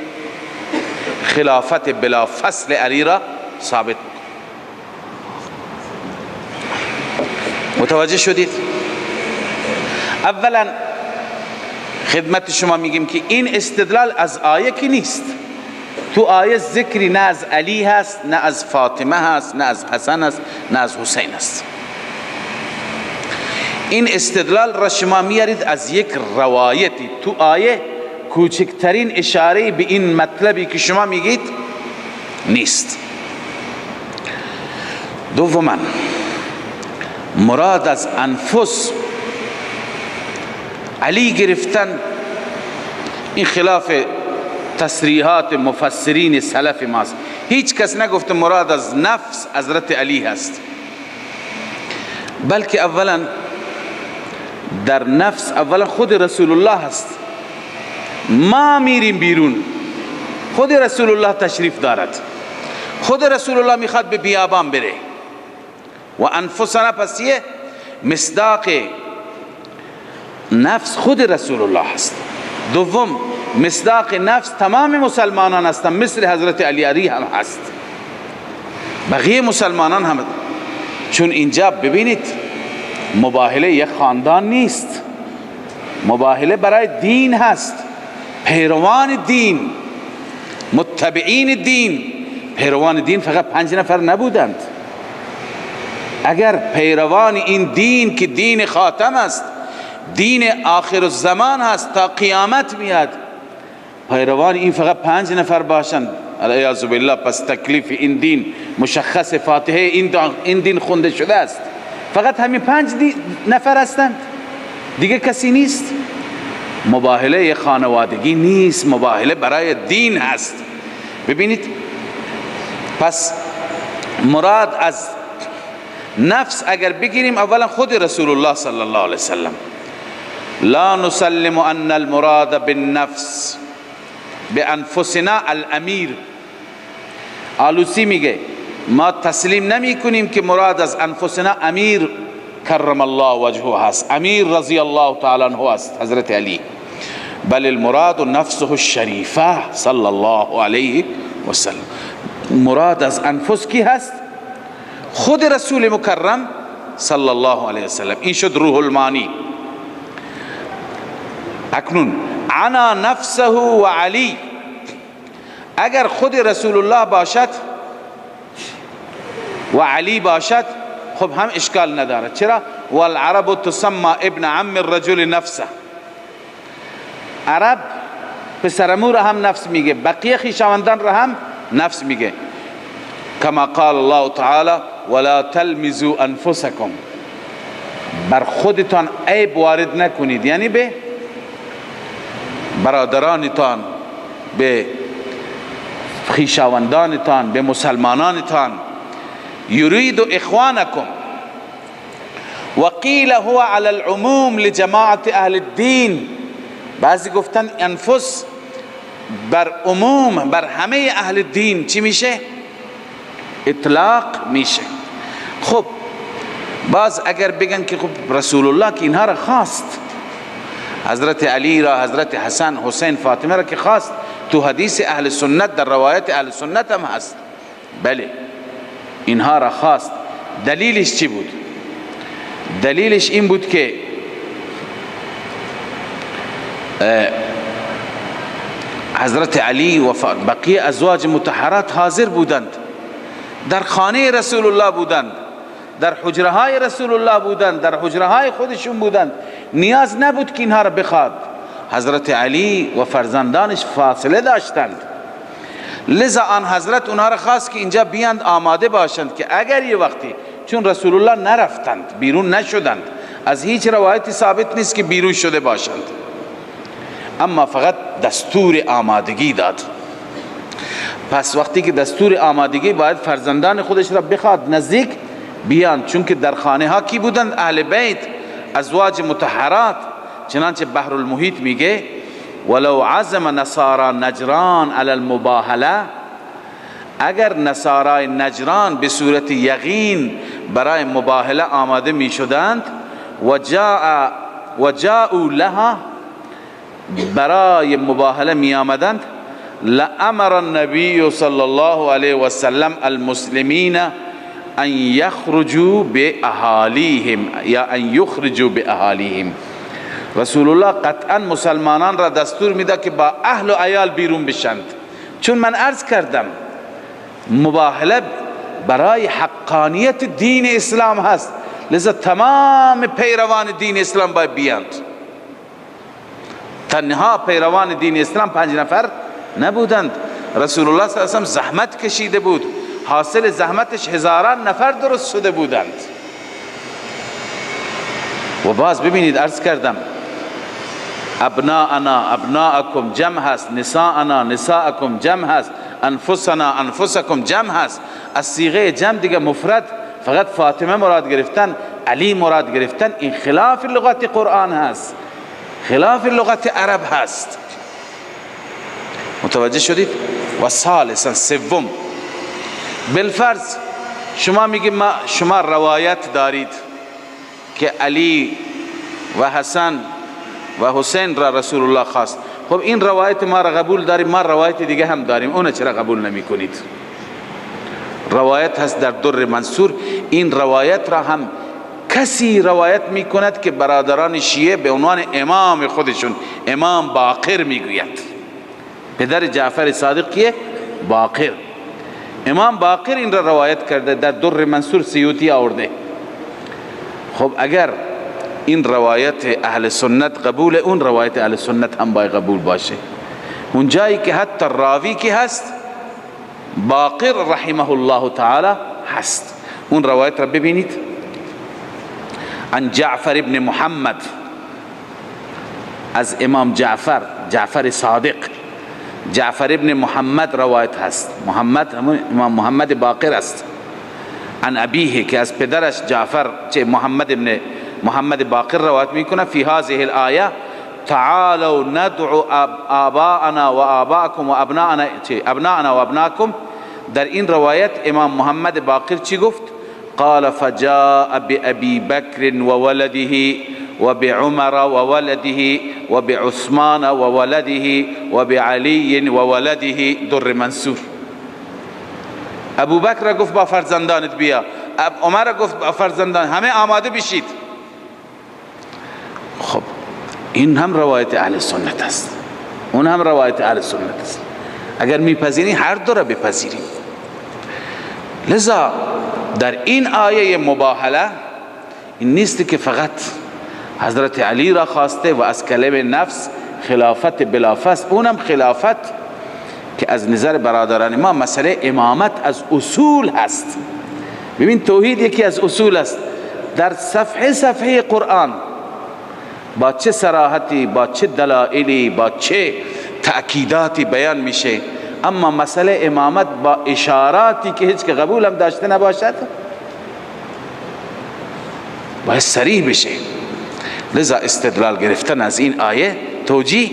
خلافت بلا فصل علی را ثابت بکن. متوجه شدید؟ اولا خدمت شما میگیم که این استدلال از آیه که نیست. تو آیه ذکری نه از علی هست، نه از فاطمه هست، نه از حسن هست، نه از حسین هست. این استدلال را شما میارید از یک روایتی. تو آیه کوچکترین اشاره به این مطلبی که شما میگید نیست. دوما مراد از انفس علی گرفتن، این خلاف تصریحات مفسرین سلف ماست. هیچ کس نگفت مراد از نفس حضرت علی هست، بلکه اولا در نفس اولا خود رسول الله هست. ما میریم بیرون، خود رسول الله تشریف دارد، خود رسول الله میخواد به بیابان بره. و انفسنا پس یه مصداق نفس خود رسول الله هست. دوم، مصداق نفس تمام مسلمانان هستند، مثل حضرت علی هم هست، بقیه مسلمانان هم. چون اینجا ببینید مباهله یک خاندان نیست، مباهله برای دین هست، پیروان دین، متبعین دین. پیروان دین فقط 5 نفر نبودند. اگر پیروان این دین که دین خاتم است، دین آخر الزمان هست، تا قیامت میاد، پیروان این فقط 5 نفر باشند، العیاذ بالله، پس تکلیف این دین مشخص، فاتحه این دین خونده شده است، فقط همین 5 نفر هستند، دیگه کسی نیست. مباهله خانوادگی نیست، مباهله برای دین هست. ببینید، پس مراد از نفس اگر بگیریم اولا خود رسول الله صلی الله علیه وسلم. لا نسلم ان المراد بالنفس بانفسنا الامیر. آلوسی میگه ما تسلیم نمی کنیم که مراد از انفسنا امیر کرم الله وجهه هست، امیر رضی الله تعالی عنه است، حضرت علی، بل المراد نفسه الشریفه صلی الله علیه وسلم. مراد از انفس کی هست؟ خود رسول مکرم صلی الله علیه وسلم. این شد روح المانی. اکنون عنا نفسه و علی، اگر خود رسول الله باشد و علی باشد خب هم اشکال نداره. چرا؟ والعرب تسمى ابن عم الرجل نفسه. عرب پسرمو را هم نفس میگه، بقیه خویشاوندان را هم نفس میگه. کما قال الله تعالی ولا تلمزوا انفسکم، بر خودتان عیب وارد نکنید، یعنی به برادرانتان، به خویشاوندانتان، به مسلمانانتان. یرید اخوانکم وقیل هو علی العموم لجماعت اهل الدین. بعضی گفتن انفس بر عموم، بر همه اهل دین چی میشه؟ اطلاق میشه. خب باز اگر بگن که خب رسول الله که اینها را خواست، حضرت علی را، حضرت حسن، حسین، فاطمه را که خواست، تو حدیث اهل سنت، در روایت اهل سنت هم هست، بله اینها را خواست. دلیلش چی بود؟ دلیلش این بود که حضرت علی و بقیه ازواج مطهرات حاضر بودند، در خانه رسول الله بودند، در حجره های رسول الله بودند، در حجره های خودشون بودند، نیاز نبود که اینها را بخواد. حضرت علی و فرزندانش فاصله داشتند، لذا آن حضرت اونها را خواست که اینجا بیاند، آماده باشند که اگر یه وقتی، چون رسول الله نرفتند، بیرون نشدند، از هیچ روایتی ثابت نیست که بیرون شده باشند، اما فقط دستور آمادگی داد. پس وقتی که دستور آمادگی، باید فرزندان خودش را بخواد نزدیک بیان، چون که در خانه ها کی بودند؟ اهل بیت، ازواج مطهرات. چنانچه بحر المحیط میگه ولو عزم نصارا نجران علی المباهله، اگر نصارای نجران به صورت یقین برای مباهله آماده میشدند، و جاءوا لها، برای مباهله می آمدند، لأمر النبی صلی الله علیه وسلم المسلمین ان یخرجوا باهالیهم یا ان یخرجوا باهالیهم. رسول الله قطعا مسلمانان را دستور میده که با اهل و عیال بیرون بشند، چون من عرض کردم مباهله برای حقانیت دین اسلام هست، لذا تمام پیروان دین اسلام باید بیاند. تنها پیروان دین اسلام 5 نفر نبودند. رسول الله صلی الله علیه و سلم زحمت کشیده بود، حاصل زحمتش هزاران نفر درست شده بودند. و باز ببینید عرض کردم ابناءنا ابناءکم جمع هست، نساءنا نساءکم جمع هست، انفسنا انفسکم جمع هست، از صیغه جمع دیگه مفرد فقط فاطمه مراد گرفتن، علی مراد گرفتن، این خلاف لغت قرآن هست، خلاف لغت عرب هست. متوجه شدید؟ و ثالثا، سوم، بالفرض شما میگید شما روایت دارید که علی و حسن و حسین را رسول الله خواست. خب این روایت ما را قبول داریم، ما روایت دیگه هم داریم، اون چرا قبول نمی کنید؟ روایت هست در در منصور، این روایت را هم کسی روایت می کند که برادران شیعه به عنوان امام خودشون امام باقر می گوید. پدر جعفر صادق کیه؟ باقر. امام باقر این را روایت کرده، در در منصور سیوطی آورده. خب اگر این روایت اهل سنت قبول، اون روایت اهل سنت هم باید قبول باشه. اون جایی که حتی راوی که هست باقر رحمه الله تعالی هست، اون روایت را ببینید. عن جعفر ابن محمد، از امام جعفر، جعفر صادق، جعفر ابن محمد روایت هست، محمد امام محمد باقر است. عن ابیه، که از پدرش جعفر چه محمد ابن محمد باقر روایت میکنه، فی هذه الآیه تعالوا ندعو آباءنا و آباءکم و ابناءنا ابناءنا و ابناءکم. در این روایت امام محمد باقر چی گفت؟ قال فجاء بأبي بكر وولده وبعمر وولده وبعثمان وولده وبعلي وولده. در منصور. ابو بکر گفت با فرزندانت بیا، عمر گفت با فرزندان، همه آماده بشید. خب این هم روایت اهل سنت است، اون هم روایت اهل سنت است. اگر میپذیری هر دو را بپذیریم. لذا در این آیه مباهله این نیست که فقط حضرت علی را خواسته و از کلمه نفس خلافت بلافس، اونم خلافت که از نظر برادران ما مسئله امامت از اصول هست. ببین توحید یکی از اصول است. در صفحه صفحه قرآن با چه صراحتی، با چه دلائلی، با چه تأکیداتی بیان میشه، اما مسئله امامت با اشاراتی که هیچ که قبول هم داشته نباشد باید صریح بشه. لذا استدلال گرفتن از این آیه توجیه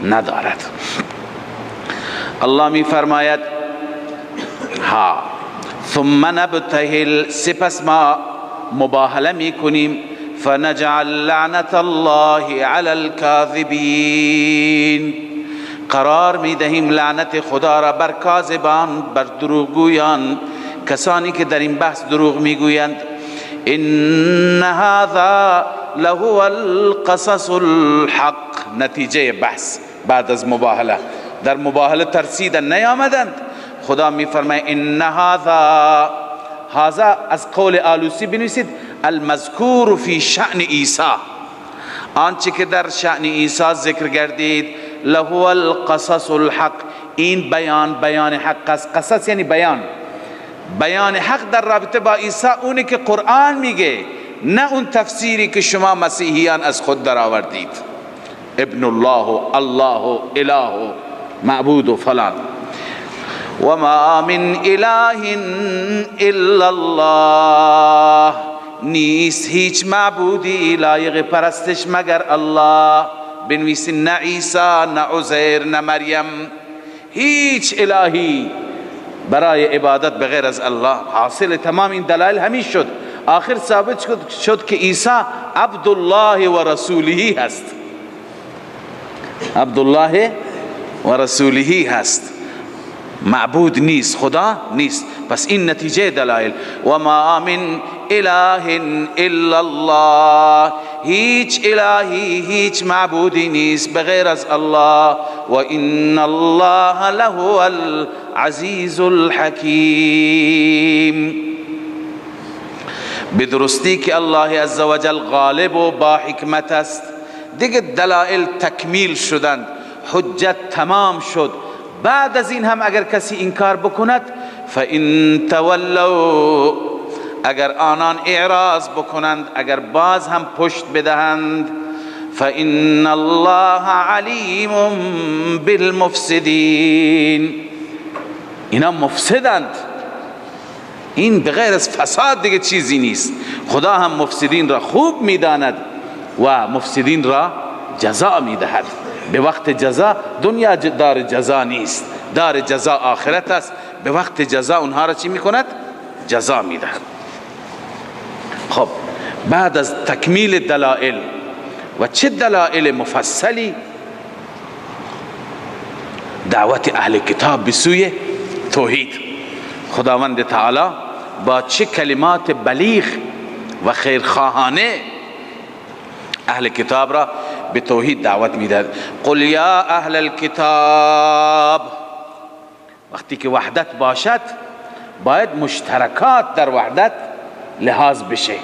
ندارد. الله می فرماید ها ثم نبتهل، سپس ما مباهله می کنیم، فنجعل لعنت الله علی الكاذبین، قرار می دهیم لعنت خدا را بر کاذبان، بر دروغگویان، کسانی که در این بحث دروغ میگویند. ان هذا لهو القصص الحق. نتیجه بحث بعد از مباهله، در مباهله ترسیدن نیامدند. خدا می فرماید ان هذا، هذا از قول آلوسی بنویسید المذکور فی شأن عیسی، آنچه که در شأن عیسی ذکر گردید، لهو القصص الحق، این بیان بیان حق است. قصص یعنی بیان، بیان حق در رابطه با عیسی اونه که قرآن میگه، نه اون تفسیری که شما مسیحیان از خود در آوردید، ابن الله و الله و اله و معبود و فلان. و ما من اله الا الله، نیست هیچ معبودی لایق پرستش مگر الله. بنویسین نه عیسی، نه عزیر، نه مریم، هیچ الهی برای عبادت بغیر از الله. حاصل تمام این دلایل همین شد. آخر ثابت شد که عیسی عبدالله و رسوله هست، عبدالله و رسوله هست، معبود نیست، خدا نیست. پس این نتیجه دلایل. و ما من اله الا الله، هیچ الهی، هیچ معبودی نیست بغیر از الله. و ان الله لهو العزیز الحکیم. بدرستی که الله عزوجل غالب و با حکمت است. دیگه دلائل تکمیل شدند، حجت تمام شد. بعد از این هم اگر کسی انکار بکند، فإن تولوا، اگر آنان اعراض بکنند، اگر باز هم پشت بدهند، فإن الله علیم بالمفسدین، اینا مفسدند، این بغیر از فساد دیگه چیزی نیست. خدا هم مفسدین را خوب میداند و مفسدین را جزا میدهد. به وقت جزا، دنیا دار جزا نیست، دار جزا آخرت است. به وقت جزا اونها را چی میکند؟ جزا میدهد. خب بعد از تکمیل دلائل و چه دلائل مفصلی، دعوت اهل کتاب به سوی توحید، خداوند تعالی با چه کلمات بلیغ و خیرخواهانه اهل کتاب را به توحید دعوت میدهد. قل یا اهل الکتاب، وقتی که وحدت باشد باید مشترکات در وحدت لحاظ بشه.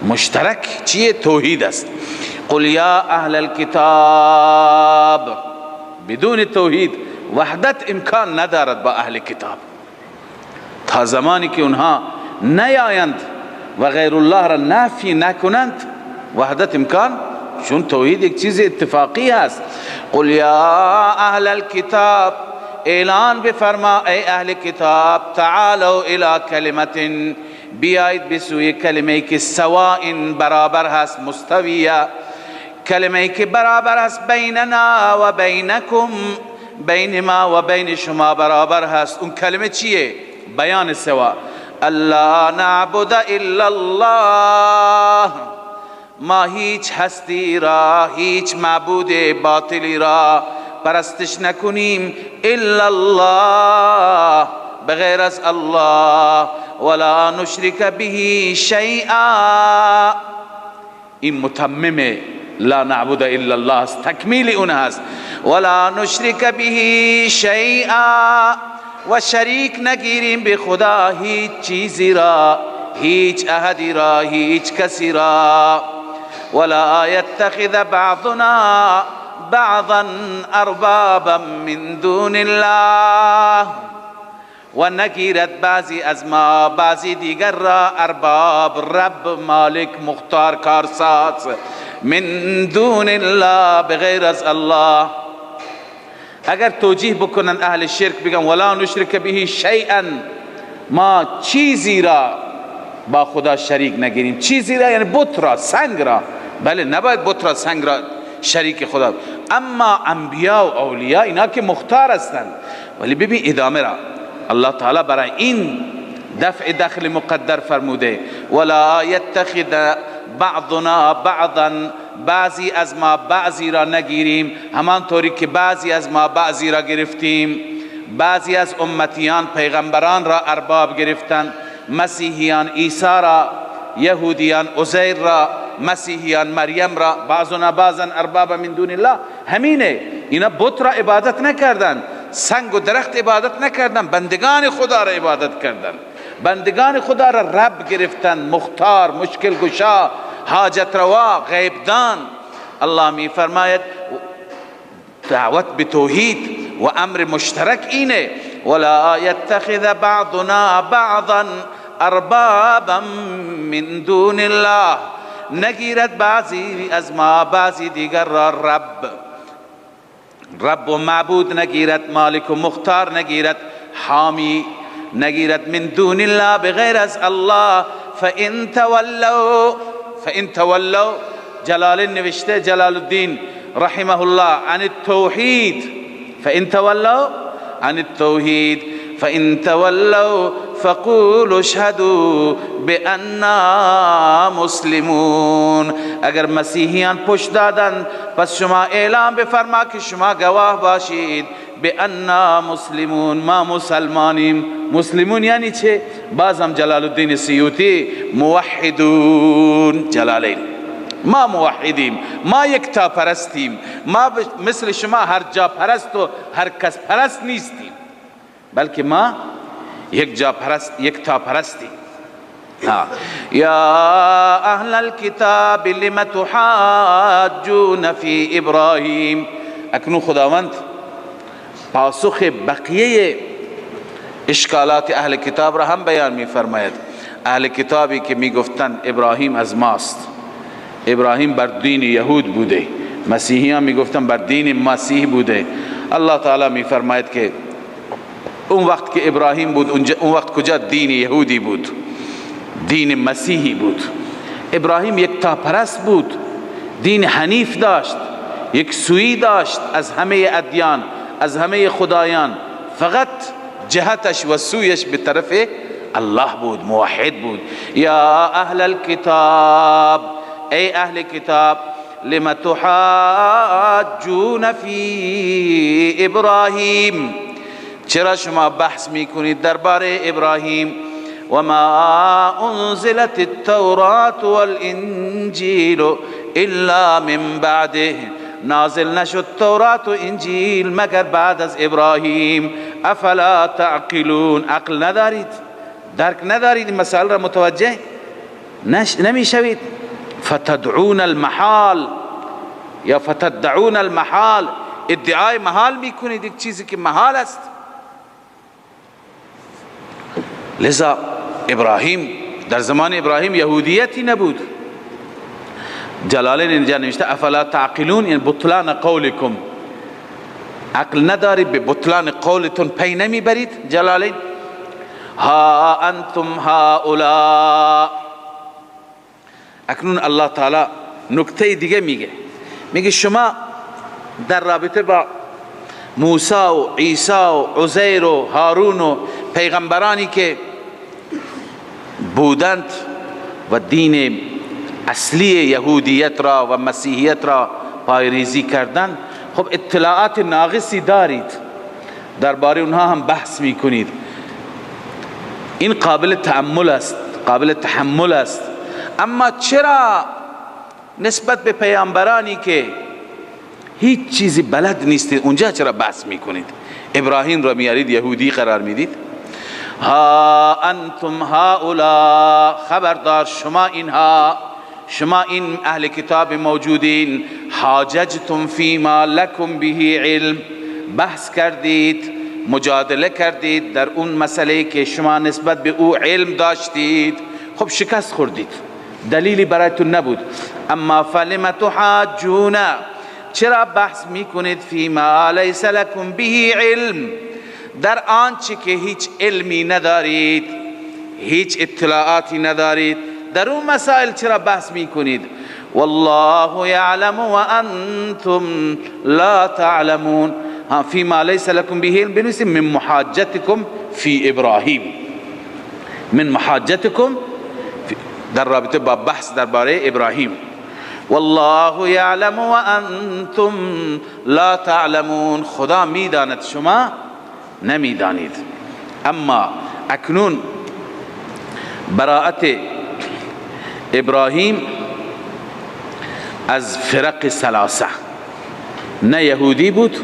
مشترک چیه؟ توحید است. قل یا اهل الکتاب، بدون توحید وحدت امکان ندارد با اهل کتاب. تا زمانی که اونها نیایند و غیر الله را نفی نکنند وحدت امکان، چون توحید یک چیز اتفاقی هست. قل یا اهل الکتاب، اعلان بفرما ای اهل کتاب، تعالوا الی کلمت، بیایید به سوی کلمه که سواء برابر هست، مستویه، کلمه که برابر هست، بیننا و بینکم، بین ما و بین شما برابر هست. اون کلمه چیه؟ بیان سوا. الله نعبد الا الله، ما هیچ هستی را، هیچ معبود باطلی را پرستش نکنیم، الا الله، بغیر از الله، ولا نشرک به شیئا. این متمم لا نعبد الا الله است، تکمیل اون هست. ولا نشرک به شیئا، و شریک نگیریم به خدا هیچ چیزی را، هیچ احدی را، هیچ کسی را. ولا یتخذ بعضنا بعضا اربابا من دون الله، و نگیرد بعضی از ما بعضی دیگر را ارباب، رب، مالک، مختار، کارساز، من دون الله، بغیر از الله. اگر توجیه بکنن اهل شرک بگن ولا نشرک به شیئا، ما چیزی را با خدا شریک نگیریم، چیزی را یعنی بت را، سنگ را، بله نباید بت را، سنگ را شریک خدا، اما انبیا و اولیاء اینا که مختار هستند. ولی ببین ادامه را الله تعالی برای این دفع دخل مقدر فرموده، ولا یتخذ بعضنا بعضا، بعضی از ما بعضی را نگیریم، همانطوری که بعضی از ما بعضی را گرفتیم. بعضی از امتیان پیغمبران را ارباب گرفتند، مسیحیان عیسی را، یهودیان عزیر را، مسیحیان مریم را، بعضنا بعضا ارباب من دون الله. همینه، اینا بت را عبادت نکردن، سنگ و درخت عبادت نکردن، بندگان خدا را عبادت کردن، بندگان خدا را رب گرفتن، مختار، مشکل گشا، حاجت روا، غیبدان. الله می فرماید دعوت به توحید و امر مشترک اینه، ولا یتخذ بعضنا بعضا اربابا من دون الله، نگیرد بعضی از ما بعضی دیگر را رب، رب و معبود نگیرد، مالک و مختار نگیرد، حامی نگیرد، من دون الله، بغیر از الله. فإن تولوا، فإن تولوا، جلال نوشته جلال الدین رحمه الله عن التوحید، فإن تولوا عن التوحید، فإن تولوا فقولوا اشهدوا بأننا مسلمون. اگر مسیحیان پشت دادن پس شما اعلام بفرما که شما گواه باشید، بأننا مسلمون، ما مسلمانیم. مسلمون یعنی چه؟ بازم جلال الدین سیوطی موحدون، جلالین، ما موحدیم، ما یکتا پرستیم، ما مثل شما هر جا پرست و هر کس پرست نیستیم، بلکه ما یک جا پرست، یک تا پرستیم. یا اهل الكتاب لم تحاجون فی ابراهیم. اکنون خداوند پاسخ بقیه اشکالات اهل کتاب را هم بیان می فرماید. اهل کتابی که می گفتند ابراهیم از ماست، ابراهیم بر دین یهود بوده، مسیحیان می گفتند بر دین مسیح بوده. الله تعالی می فرماید که اون وقت که ابراهیم بود، اون وقت کجا دین یهودی بود، دین مسیحی بود. ابراهیم یک تاپرست بود، دین حنیف داشت، یک سویی داشت از همه ادیان، از همه خدایان، فقط جهتش و سویش به طرف الله بود، موحد بود. یا اهل الكتاب، ای اهل کتاب، لم تحاجون فی ابراهیم، چرا شما بحث میکنید درباره ابراهیم؟ و ما انزلت التوراة والانجیل الا من بعده، نازل نشد تورات و انجیل مگر بعد از ابراهیم. افلا تعقلون، عقل ندارید، درک ندارید، این مسائل را متوجه نمیشوید. فتدعون المحال یا فتدعون المحال، ادعای محال میکنید، یک چیزی که محال است. لذا ابراهیم، در زمان ابراهیم یهودیتی نبود. جلالین اینجا نوشته افلا تعقلون، یعنی بطلان قولکم، عقل ندارید، به بطلان قولتون پی نمیبرید. جلالین ها انتم هؤلاء. اکنون الله تعالی نکته دیگه میگه، میگه شما در رابطه با موسی و عیسی و عزیر و هارون و پیغمبرانی که بودند و دین اصلی یهودیت را و مسیحیت را پایریزی کردند، خب اطلاعات ناقصی دارید، درباره اونها هم بحث میکنید. این قابل تأمل است، قابل تحمل است. اما چرا نسبت به پیامبرانی که هیچ چیزی بلد نیستید اونجا چرا بحث میکنید؟ ابراهیم را میارید یهودی قرار میدید. ها انتم هؤلاء، خبردار شما اینها، شما این اهل کتاب موجودین، حاججتم فیما لکم به علم، بحث کردید، مجادله کردید در اون مسئله که شما نسبت به او علم داشتید، خب شکست خوردید، دلیلی برایتون نبود. اما فلم تحاجون، چرا بحث میکنید فیما لیس لکم به علم، در آنچه که هیچ علمی ندارید، هیچ اطلاعاتی ندارید، در اون مسائل چرا بحث میکنید؟ والله یعلم و انتم لا تعلمون. فيما ليس لكم به علم بنویسیم من محاجتكم فی ابراهیم، من محاجتكم در رابطه با بحث درباره ابراهیم. والله یعلم و انتم لا تعلمون، خدا میداند شما نمیدانید. اما اکنون براءت ابراهیم از فرق ثلاثه، نه یهودی بود،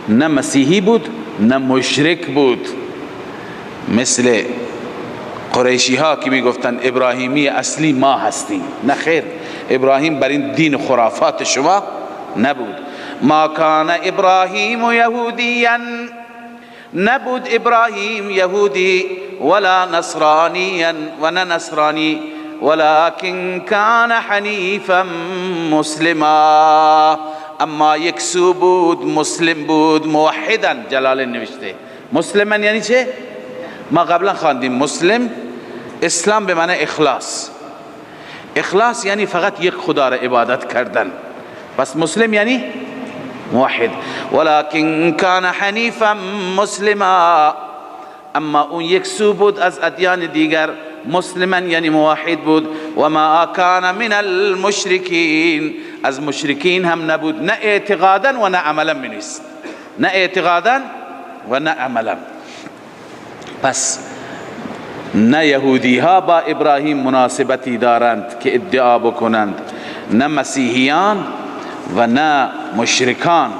نه مسیحی بود، نه مشرک بود، مثل قریشی ها که می گفتن ابراهیمی اصلی ما هستیم. نه خیر، ابراهیم بر این دین خرافات شما نبود. ما کان ابراهیم یهودیا، نبود ابراهیم یهودی، ولا نصرانیا و نه نصرانی، ولكن کان حنیفا مسلما، اما یکسو بود، مسلم بود، موحدا. جلال نوشته مسلما یعنی چه؟ ما قبلا خواندیم مسلم، اسلام به معنی اخلاص، اخلاص یعنی فقط یک خدا را عبادت کردن، پس مسلم یعنی موحد. ولكن کان حنیفا مسلما، اما اون یکسو بود از ادیان دیگر، مسلما یعنی موحد بود. و ما کان من المشرکین، از مشرکین هم نبود، نه اعتقادا و نه عملا منیست، نه اعتقادا و نه عملا. پس نه یهودی ها با ابراهیم مناسبتی دارند که ادعا بکنند، نه مسیحیان و نه مشرکان.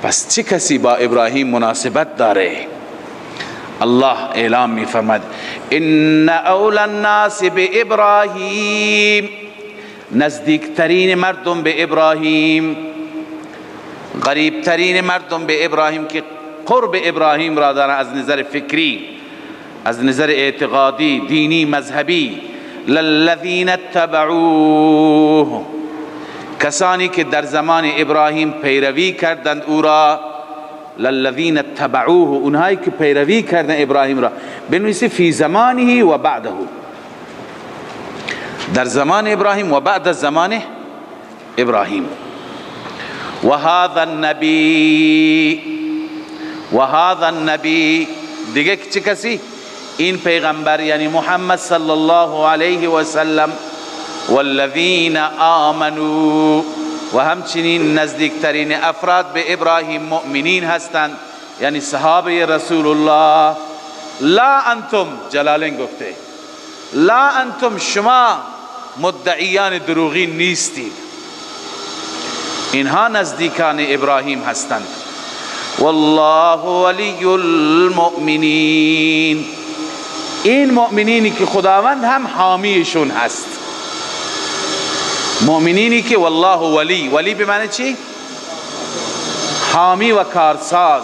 پس چه کسی با ابراهیم مناسبت داره؟ الله اعلام می فرماد ان اولی الناس بابراهیم، نزدیکترین مردم به ابراهیم، قریبترین مردم به ابراهیم که قرب ابراهیم را دارن از نظر فکری، از نظر اعتقادی، دینی، مذهبی، للذین اتبعوه، کسانی که در زمان ابراهیم پیروی کردند او را، للذین اتبعوه، اونهایی که پیروی کردن ابراهیم را. بنویسی فی زمانه و بعده، در زمان ابراهیم و بعد از زمان ابراهیم. و هذا النبی، و هذا النبی دیگه چه کسی؟ این پیغمبر یعنی محمد صلی الله علیه و سلم. والذین آمنوا، و همچنین نزدیکترین افراد به ابراهیم مؤمنین هستند، یعنی صحابه رسول الله. لا انتم، جلالین گفته لا انتم، شما مدعیان دروغین نیستید، اینها نزدیکان ابراهیم هستند. والله ولی المؤمنین، این مؤمنینی که خداوند هم حامیشون هست، مؤمنینی که والله ولی، ولی به معنی چی؟ حامی و کارساز.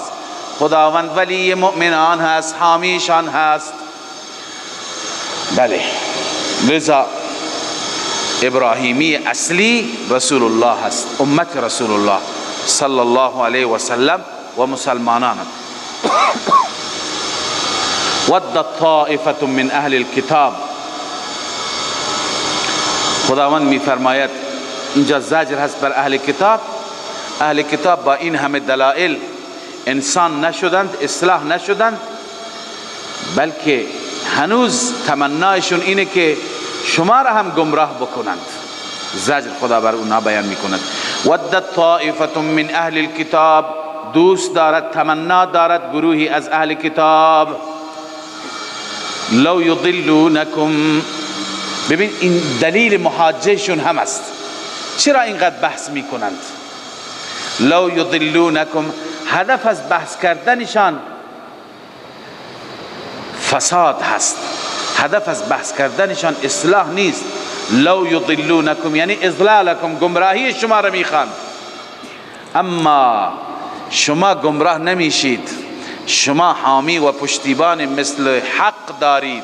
خداوند ولی مؤمنان هست، حامیشان هست. بله، لذا ابراهیمی اصلی رسول الله هست، امت رسول الله صلی الله علیه و سلم و مسلمانان. ودت طائفة من اهل الكتاب، خداوند می فرماید اینجا زجر هست بر اهل کتاب. اهل کتاب با این همه دلائل انسان نشدند، اصلاح نشدند، بلکه هنوز تمنایشون اینه که شما را هم گمراه بکنند. زجر خدا بر اونها بیان میکند. ودت طائفة من اهل الكتاب، دوست دارد، تمنا دارد گروهی از اهل کتاب، لو یضلونکم. ببین این دلیل محاجهشون هم است، چرا اینقدر بحث میکنند؟ لو یضلونکم، هدف از بحث کردنشان فساد هست، هدف از بحث کردنشان اصلاح نیست. لو یضلونکم یعنی اضلالکم، گمراهی شما را میخوان، اما شما گمراه نمیشید، شما حامی و پشتیبان مثل حق دارید،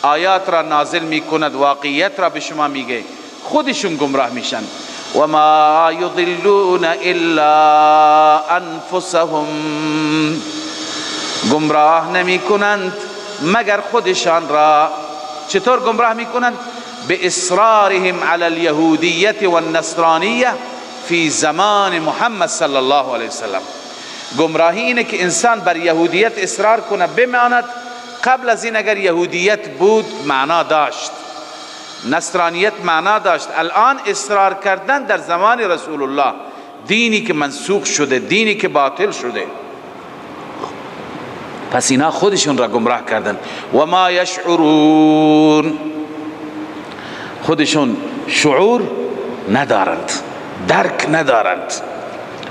آیات را نازل میکند، واقعیت را به شما میگه، خودشون گمراه میشن. و ما یضلون الا انفسهم، گمراه نمیکنند مگر خودشان را. چطور گمراه میکنند؟ به اصرارهم علی الیهودیت والنصرانیه فی زمان محمد صلی الله علیه وسلم. گمراهی اینه که انسان بر یهودیت اصرار کنه، بماند. قبل از این اگر یهودیت بود معنا داشت، نصرانیت معنا داشت، الان اصرار کردن در زمان رسول الله، دینی که منسوخ شده، دینی که باطل شده، پس اینا خودشون را گمراه کردن. و ما یشعرون، خودشون شعور ندارند، درک ندارند،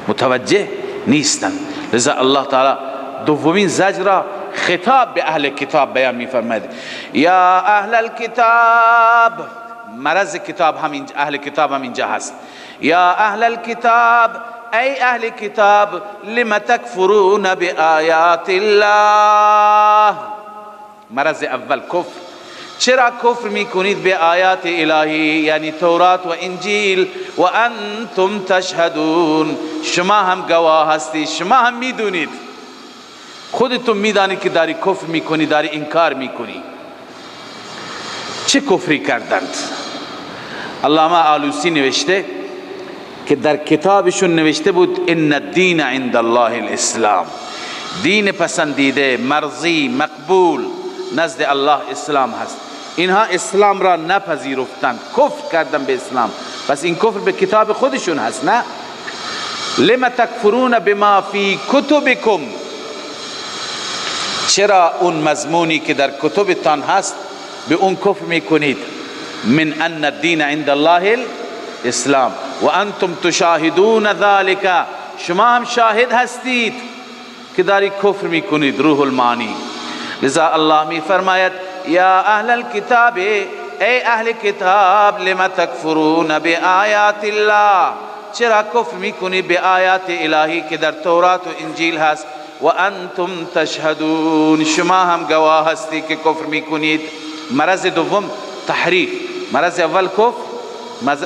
متوجه نیستند. لذا الله تعالی دومین زجر را خطاب به اهل کتاب بیان می‌فرماید. یا اهل الکتاب، مرض کتاب هم اهل کتاب هم اینجا هست. یا اهل الکتاب، ای اهل کتاب، لم تکفرون بآیات الله. مرض اول کفر، چرا کفر میکنید به آیات الهی، یعنی تورات و انجیل؟ و انتم تشهدون، شما هم گواه هستید، شما هم میدونید، خودتون میدانید که داری کفر میکنی، داری انکار میکنی. چه کفری کردند؟ علامه آلوسی نوشته که در کتابشون نوشته بود ان الدین عند الله الاسلام، دین پسندیده، مرضی، مقبول نزد الله اسلام هست. اینها اسلام را نپذیرفتند، کفر کردن به اسلام. پس این کفر به کتاب خودشون هست، نه؟ لم تکفرون بما فی کتبکم، چرا اون مضمونی که در کتبتان هست به اون کفر میکنید؟ من ان الدین عند الله الاسلام و انتم تشاهدون ذلك، شما هم شاهد هستید که داری کفر میکنید. روح المعانی. لذا الله می فرماید یا اهل الكتاب، ای اهل کتاب، لم تکفرون بآیات الله، چرا کفر میکنی به آیات الهی که در تورات و انجیل هست؟ و انتم تشهدون، شما هم گواه هستی که کفر میکنید. مرض دوم تحریف، مرض اول کفر،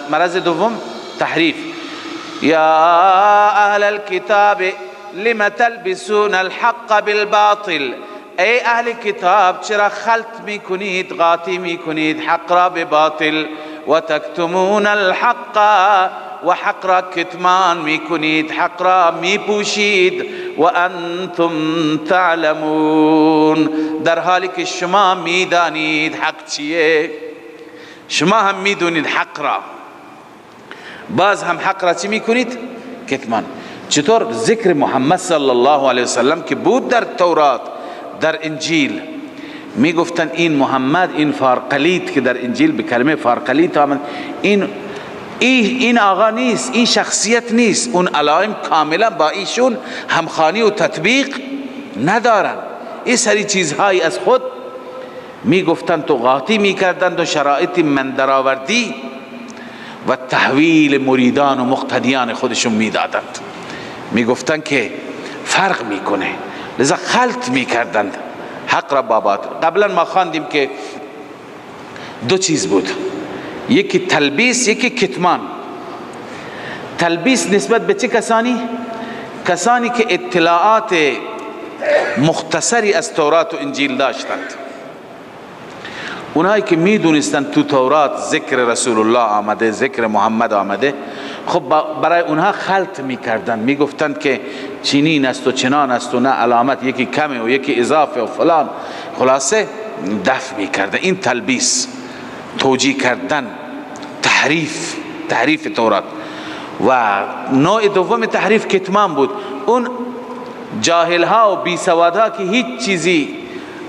مرض دوم تحریف. یا اهل الكتاب لم تلبسون الحق بالباطل، ای اهل کتاب چرا خلط میکنید، قاطی میکنید حق را به باطل، و تکتمون الحق، و حق را کتمان میکنید، حق را میپوشید، و انتم تعلمون، در حالی که شما میدانید حق چیه، شما هم میدونید حق را، باز هم حق را چی میکنید؟ کتمان. چطور ذکر محمد صلی الله علیه وسلم که بود در تورات، در انجیل، میگفتن این محمد، این فارقلیت که در انجیل به کلمه فارقلیت آمد، این آقا نیست، این شخصیت نیست، اون علائم کاملا با ایشون همخوانی و تطبیق ندارن. این سری چیزهایی از خود میگفتند تو قاطی میکردند و شرایط من درآوردی و تحویل مریدان و مقتدیان خودشون میدادند، میگفتند که فرق میکنه، لذا خلط میکردند حق را با باطل. قبلا ما خواندیم که دو چیز بود، یکی تلبیس، یکی کتمان. تلبیس نسبت به چه کسانی؟ کسانی که اطلاعات مختصری از تورات و انجیل داشتند، اونایی که میدونستند تو تورات ذکر رسول الله آمده، ذکر محمد آمده، خب برای اونها خلط میکردند، میگفتند که چنین است و چنان است و نه علامت یکی کمه و یکی اضافه و فلان، خلاصه دفع میکردن. این تلبیس، توجیه کردن، تحریف، تحریف تورات. و نوع دوم تحریف کتمان بود، اون جاهلها و بیسوادها که هیچ چیزی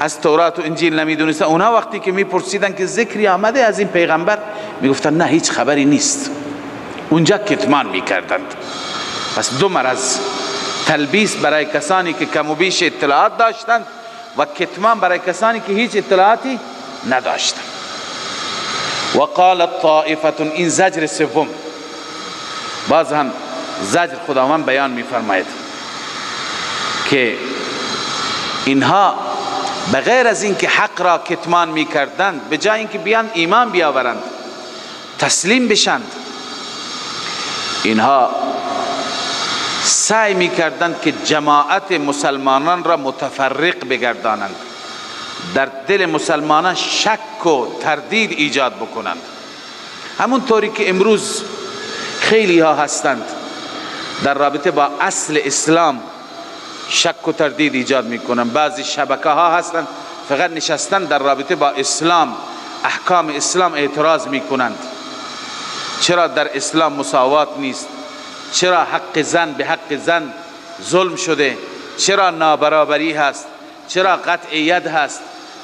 از تورات و انجیل نمیدونستن، اونها وقتی که میپرسیدن که ذکری آمده از این پیغمبر، میگفتن نه هیچ خبری نیست، اونجا کتمان میکردند. پس دو مرض، تلبیس برای کسانی که کم و بیش اطلاعات داشتند و کتمان برای کسانی که هیچ اطلاعاتی نداشتند. و قالت طائفه، این زجر سوم، باز هم زجر خداوند بیان میفرماید که اینها بغیر از اینکه حق را کتمان میکردند، به جای اینکه بیان ایمان بیاورند، تسلیم بشند، اینها سعی میکردند که جماعت مسلمانان را متفرق بگردانند، در دل مسلمانان شک و تردید ایجاد بکنند. همون طوری که امروز خیلی ها هستند در رابطه با اصل اسلام شک و تردید ایجاد میکنن. بعضی شبکه ها هستند فقط نشستن در رابطه با اسلام، احکام اسلام اعتراض میکنند. چرا در اسلام مساوات نیست؟ چرا حق زن به حق زن ظلم شده؟ چرا نابرابری هست؟ چرا قطع ید هست؟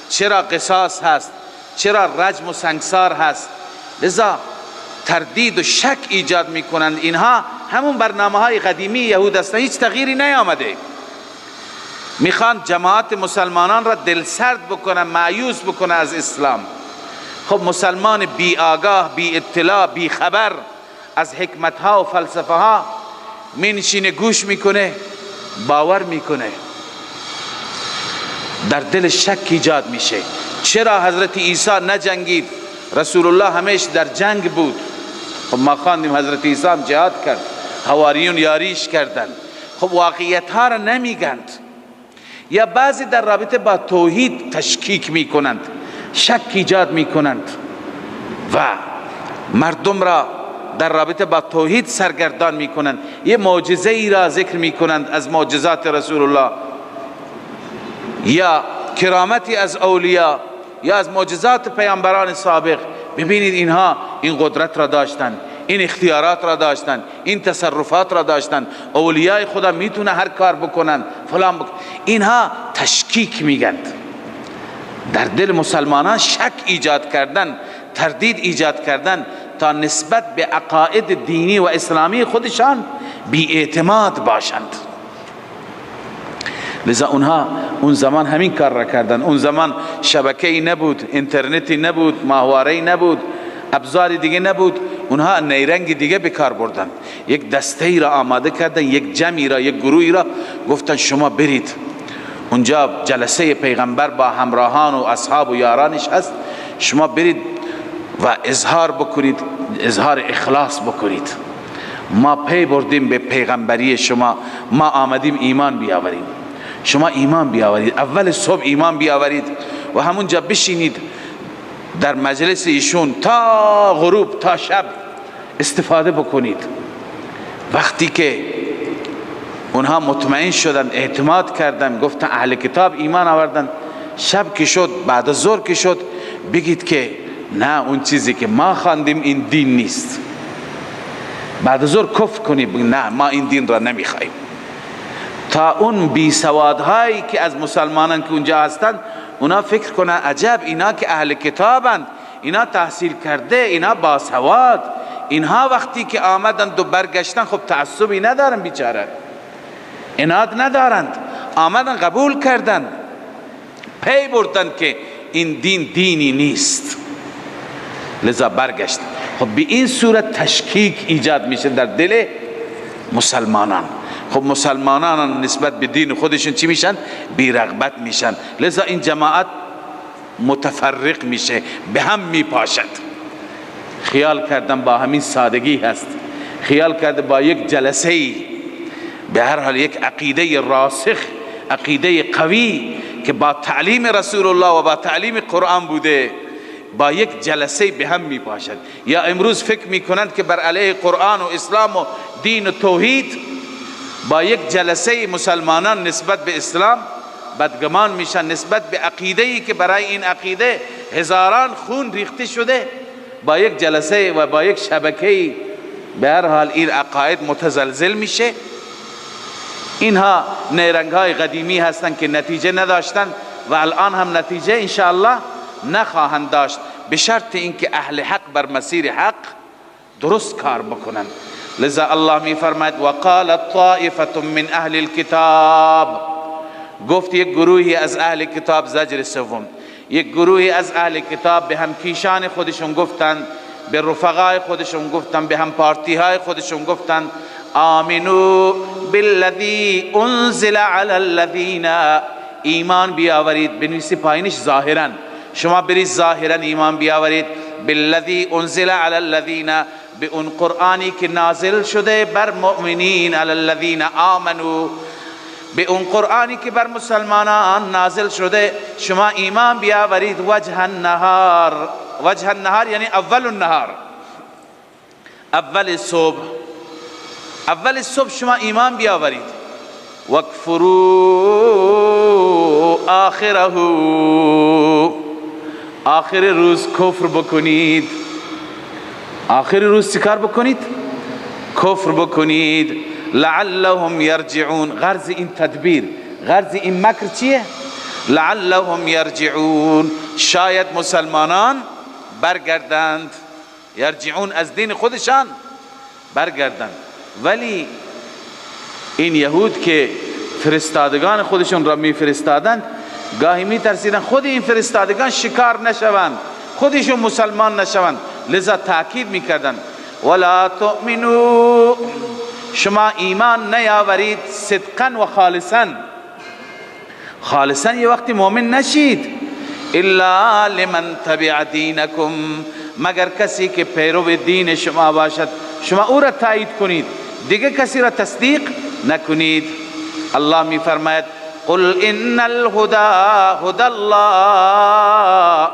چرا قصاص هست؟ چرا رجم و سنگسار هست؟ لذا تردید و شک ایجاد میکنند. اینها همون برنامه های قدیمی یهود هستند، هیچ تغییری نیامده. میخوان جماعت مسلمانان را دلسرد بکنن، مایوس بکنن از اسلام. خب مسلمان بی آگاه، بی اطلاع، بی خبر از حکمت ها و فلسفه ها می نشینه، گوش میکنه، باور میکنه، در دل شک ایجاد میشه. چرا حضرت عیسی نجنگید؟ رسول الله همیش در جنگ بود. خب ما خواندیم حضرت عیسی هم جهاد کرد، حواریون یاریش کردند. خب واقعیت ها را نمیگند، یا بعضی در رابطه با توحید تشکیک میکنند، شک ایجاد میکنند و مردم را در رابطه با توحید سرگردان میکنند. یه معجزه ای را ذکر میکنند از معجزات رسول الله، یا کرامتی از اولیا، یا از معجزات پیامبران سابق. ببینید اینها این قدرت را داشتند، این اختیارات را داشتند، این تصرفات را داشتند، اولیای خدا میتونه هر کار بکنند، فلان بکنند. اینها تشکیک میگند، در دل مسلمانان شک ایجاد کردن، تردید ایجاد کردن تا نسبت به عقاید دینی و اسلامی خودشان بی اعتماد باشند. لذا اونها اون زمان همین کار را کردن. اون زمان شبکه‌ای نبود، اینترنتی نبود، ماهواره‌ای نبود، ابزار دیگه نبود. اونها نیرنگ دیگه به کار بردن، یک دسته ای را آماده کردن، یک جمعی را، یک گروهی را، گفتن شما برید اونجا جلسه پیغمبر با همراهان و اصحاب و یارانش هست، شما برید و اظهار بکنید، اظهار اخلاص بکنید، ما پی بردیم به پیغمبری شما، ما آمدیم ایمان بیاوریم، شما ایمان بیاورید، اول صبح ایمان بیاورید و همونجا بشینید در مجلس ایشون تا غروب تا شب استفاده بکنید. وقتی که اونها مطمئن شدن، اعتماد کردن، گفتن اهل کتاب ایمان آوردن، شب که شد، بعد از ظهر که شد، بگید که نه، اون چیزی که ما خواندیم این دین نیست. بعد از ظهر کفر کنید، بگید نه، ما این دین را نمیخوایم. تا اون بی سوادهایی که از مسلمانان که اونجا هستند، اونا فکر کنن عجب، اینا که اهل کتابند، اینا تحصیل کرده، اینا باسواد، اینها وقتی که آمدند و برگشتن، خب تعصبی ندارن بیچاره، عناد ندارند، آمدن قبول کردند، پی بردن که این دین دینی نیست، لذا برگشت. خب به این صورت تشکیک ایجاد میشه در دل مسلمانان. خب مسلمانان نسبت به دین خودشون چی میشن؟ بی رغبت میشن. لذا این جماعت متفرق میشه، به هم میپاشد. خیال کردن با همین سادگی هست، خیال کرده با یک جلسه ای، به هر حال یک عقیده راسخ، عقیده قوی که با تعلیم رسول الله و با تعلیم قرآن بوده، با یک جلسه به هم میپاشد. یا امروز فکر میکنند که بر علیه قرآن و اسلام و دین و توحید با یک جلسه مسلمانان نسبت به اسلام بدگمان میشن، نسبت به عقیده ای که برای این عقیده هزاران خون ریخته شده، با یک جلسه و با یک شبکه به هر حال این عقاید متزلزل میشه. اینها نیرنگ های قدیمی هستند که نتیجه نداشتن و الان هم نتیجه انشاءالله نخواهند داشت، به شرط اینکه اهل حق بر مسیر حق درست کار بکنند. لذا الله می فرماید وقالت طائفة من اهل الكتاب، گفت یک گروهی از اهل کتاب، زجر سوم، یک گروهی از اهل کتاب به هم کیشان خودشون گفتند، به رفقای خودشون گفتند، به هم پارتی های خودشون گفتند آمنو بالذی انزل علی الذین، ایمان بیاورید. بنویسی پایینش ظاهرا، شما برید ظاهرا ایمان بیاورید، بالذی انزل علی الذین، به اون قرآنی که نازل شده بر مؤمنین، علی الذین آمنو، به اون قرآنی که بر مسلمانان نازل شده شما ایمان بیاورید. وجه النهار، وجه النهار یعنی اول النهار، اول صبح، اول صبح شما ایمان بیاورید. وکفروا آخره، آخر روز کفر بکنید. آخر روز چیکار بکنید؟ کفر بکنید. لعلهم یرجعون. غرض این تدبیر، غرض این مکر چیه؟ لعلهم یرجعون، شاید مسلمانان برگردند، یرجعون از دین خودشان برگردند. ولی این یهود که فرستادگان خودشون را میفرستادند، گاهی میترسیدند خود این فرستادگان شکار نشوند، خودشون مسلمان نشوند، لذا تاکید میکردند ولا تؤمنوا، شما ایمان نیاورید صدقا و خالصا، خالصا یه وقتی مؤمن نشید، الا لمن تبع دینکم، مگر کسی که پیرو دین شما باشد، شما او را تایید کنید، دیگه کسی را تصدیق نکنید. الله می فرماید قل ان الهدى هدى الله،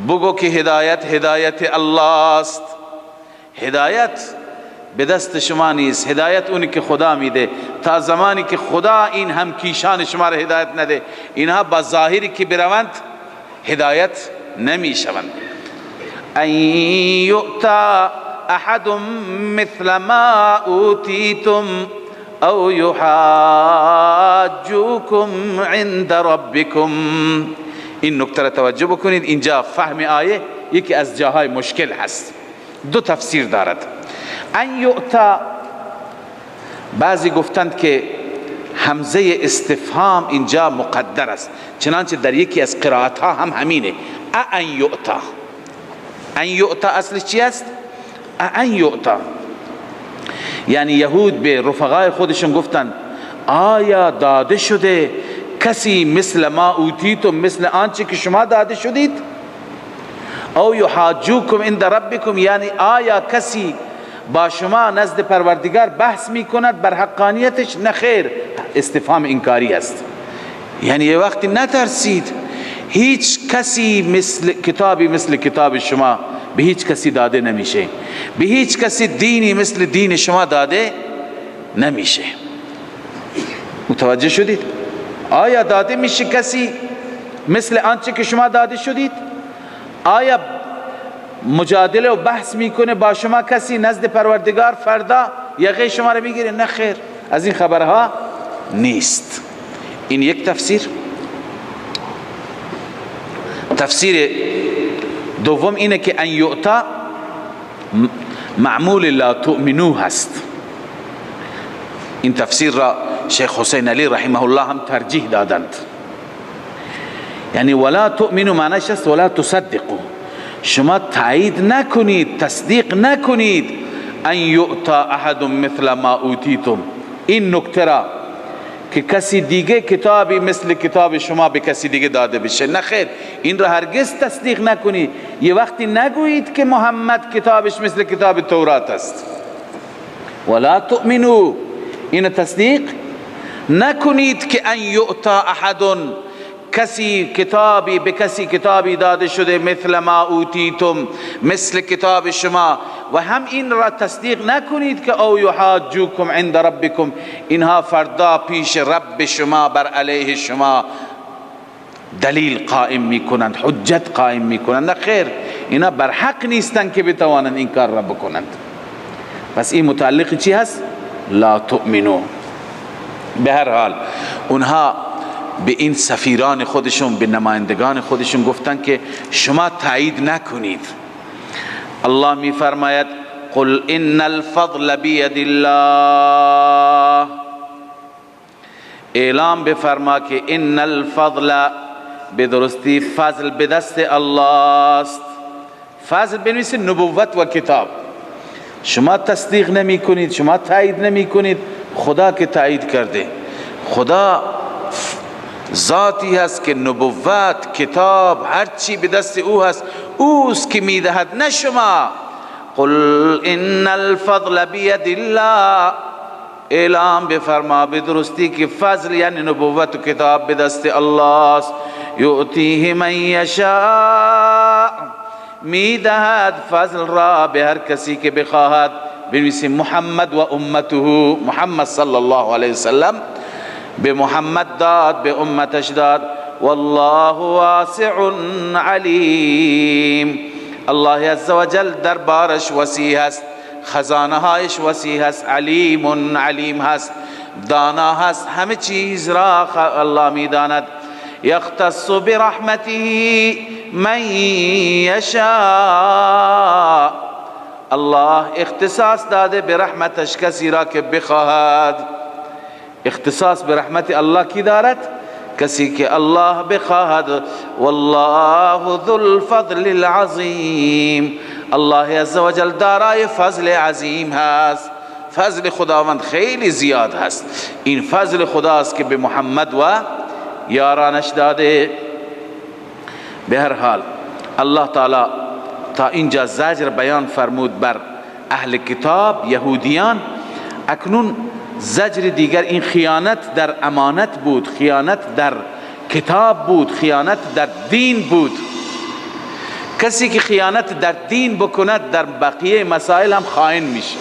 بگو که هدایت هدایت الله است. هدایت به دست شما نیست، هدایت اونی که خدا میده. تا زمانی که خدا این هم کیشان شما را هدایت نده، اینها با ظاهری که بروند هدایت نمیشوند. ان یؤتی احد مثل ما اوتیتم او یحاجوکم عند ربکم. این نکته را توجه بکنید، اینجا فهم آیه یکی از جاهای مشکل هست، دو تفسیر دارد. ان یؤتا، بعضی گفتند که همزه استفهام اینجا مقدر است، چنانچه در یکی از قرائت ها هم همینه، ان یؤتا. ان یؤتا اصلش چی است؟ ان یؤتا، یعنی یهود به رفقای خودشون گفتند آیا داده شده کسی مثل ما اوتیتم، مثل آنچه که شما داده شدید؟ او یحاجوکم عند ربکم، یعنی آیا کسی با شما نزد پروردگار بحث میکند بر حقانیتش؟ نه خیر، استفهام انکاری است. یعنی یه وقتی نترسید، هیچ کسی مثل کتابی مثل کتاب شما به هیچ کسی داده نمیشه، به هیچ کسی دینی مثل دین شما داده نمیشه. متوجه شدید؟ آیا داده میشه کسی مثل آنچه که شما داده شدید؟ آیا مجادله و بحث میکنه با شما کسی نزد پروردگار فردا یقه شما رو میگیره؟ نه خیر، از این خبرها نیست. این یک تفسیر. تفسیر دوم اینه که ان یؤتا معمول لا تؤمنو هست. این تفسیر را شیخ حسین علی رحمه الله هم ترجیح دادند. یعنی ولا تؤمنو معنیش است ولا تصدقو، شما تایید نکنید، تصدیق نکنید ان یؤتا احد مثل ما اوتیتم، این نکته را که کسی دیگه کتابی مثل کتاب شما به کسی دیگه داده بشه. نه خیر، این را هرگز تصدیق نکنید. یه وقتی نگویید که محمد کتابش مثل کتاب تورات است. ولا تؤمنو، این تصدیق نکنید که ان یؤتا احد، کسی کتابی به کسی کتابی داده شده مثل ما اوتیتم، مثل کتاب شما، و هم این را تصدیق نکنید که او یحاجوکم عند ربکم، اینها فردا پیش رب شما بر علیه شما دلیل قائم میکنند، حجت قائم میکنند. نه خیر، اینا بر حق نیستند که بتوانند این کار را بکنند. پس این متعلق چی هست؟ لا تؤمنو. به هر حال اونها به این سفیران خودشون، به نمایندگان خودشون گفتن که شما تایید نکنید. الله می فرماید قل ان الفضل بید الله، اعلام بفرما که ان الفضل، به درستی فضل به دست الله است. فضل بنویس نبوت و کتاب. شما تصدیق نمی کنید، شما تایید نمی کنید، خدا که تایید کرده. خدا ذاتی هست که نبوت، کتاب، هر چی به دست او هست، اوست که میدهد، نه شما. قل ان الفضل بید الله، اعلام بفرما به درستی که فضل یعنی نبوت و کتاب به دست الله است. یؤتیه من یشاء، میدهد فضل را به هر کسی که بخواهد. بنویسیم محمد و امته، محمد صلی الله علیه وسلم به محمد داد، به امتش داد. والله واسع علیم، الله عزوجل دربارش وسیع هست، خزانه هایش وسیع هست، علیم علیم هست، دانا هست، همه چیز را الله میداند. یختص برحمته من یشاء، الله اختصاص داده به رحمتش کسی را که بخواهد. اختصاص به رحمت الله کی دارد؟ کسی که الله بخواهد. والله ذو الفضل العظیم، الله عزوجل دارای فضل عظیم هست. فضل خداوند خیلی زیاد هست. این فضل خداست که به محمد و یارانش داده. به هر حال الله تعالی تا اینجا زجر بیان فرمود بر اهل کتاب یهودیان. اکنون زجر دیگر، این خیانت در امانت بود، خیانت در کتاب بود، خیانت در دین بود. کسی که خیانت در دین بکند در بقیه مسائل هم خائن میشه.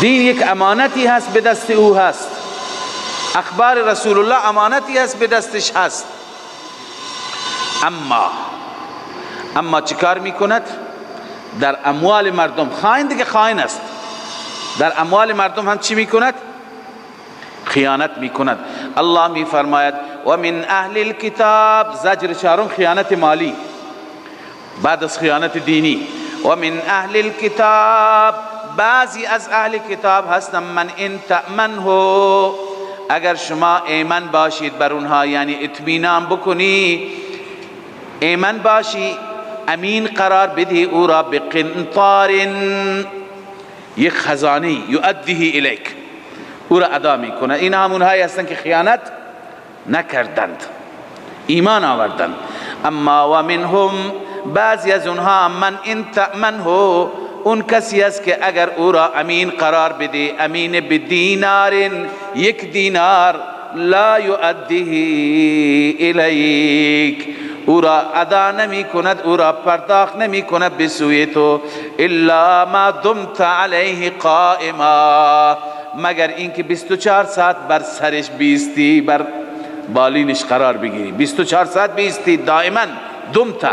دین یک امانتی هست به دست او هست، اخبار رسول الله امانتی هست به دستش هست، اما چیکار میکند؟ در اموال مردم خائن، دیگه خائن است، در اموال مردم هم چی میکند؟ خیانت میکند. الله میفرماید و من اهل الكتاب، زجر چهارم خیانت مالی بعد از خیانت دینی. و من اهل الكتاب، بعضی از اهل کتاب هستن من ان تأمنه، اگر شما ایمن باشید بر اونها، یعنی اطمینان بکنی، ایمن باشی، امین قرار بدهی او را، بقنطار، یک خزانه، یؤدیه الیک، او را ادا میکنه. این همونهایی هستند که خیانت نکردند، ایمان آوردند. اما و منهم، بعضی از اونها، من ان تأمنه، اون کسی است که اگر او را امین قرار بده، امین بدینار، یک دینار، لا یؤدیه الیک، او را ادا نمی کند، او را پرداخت نمی کند به سوی تو، الا ما دمت علیه قائما، مگر اینکه 24 ساعت بر سرش بیستی، بر بالینش قرار بگیری، 24 ساعت بیستی، دائما دمت،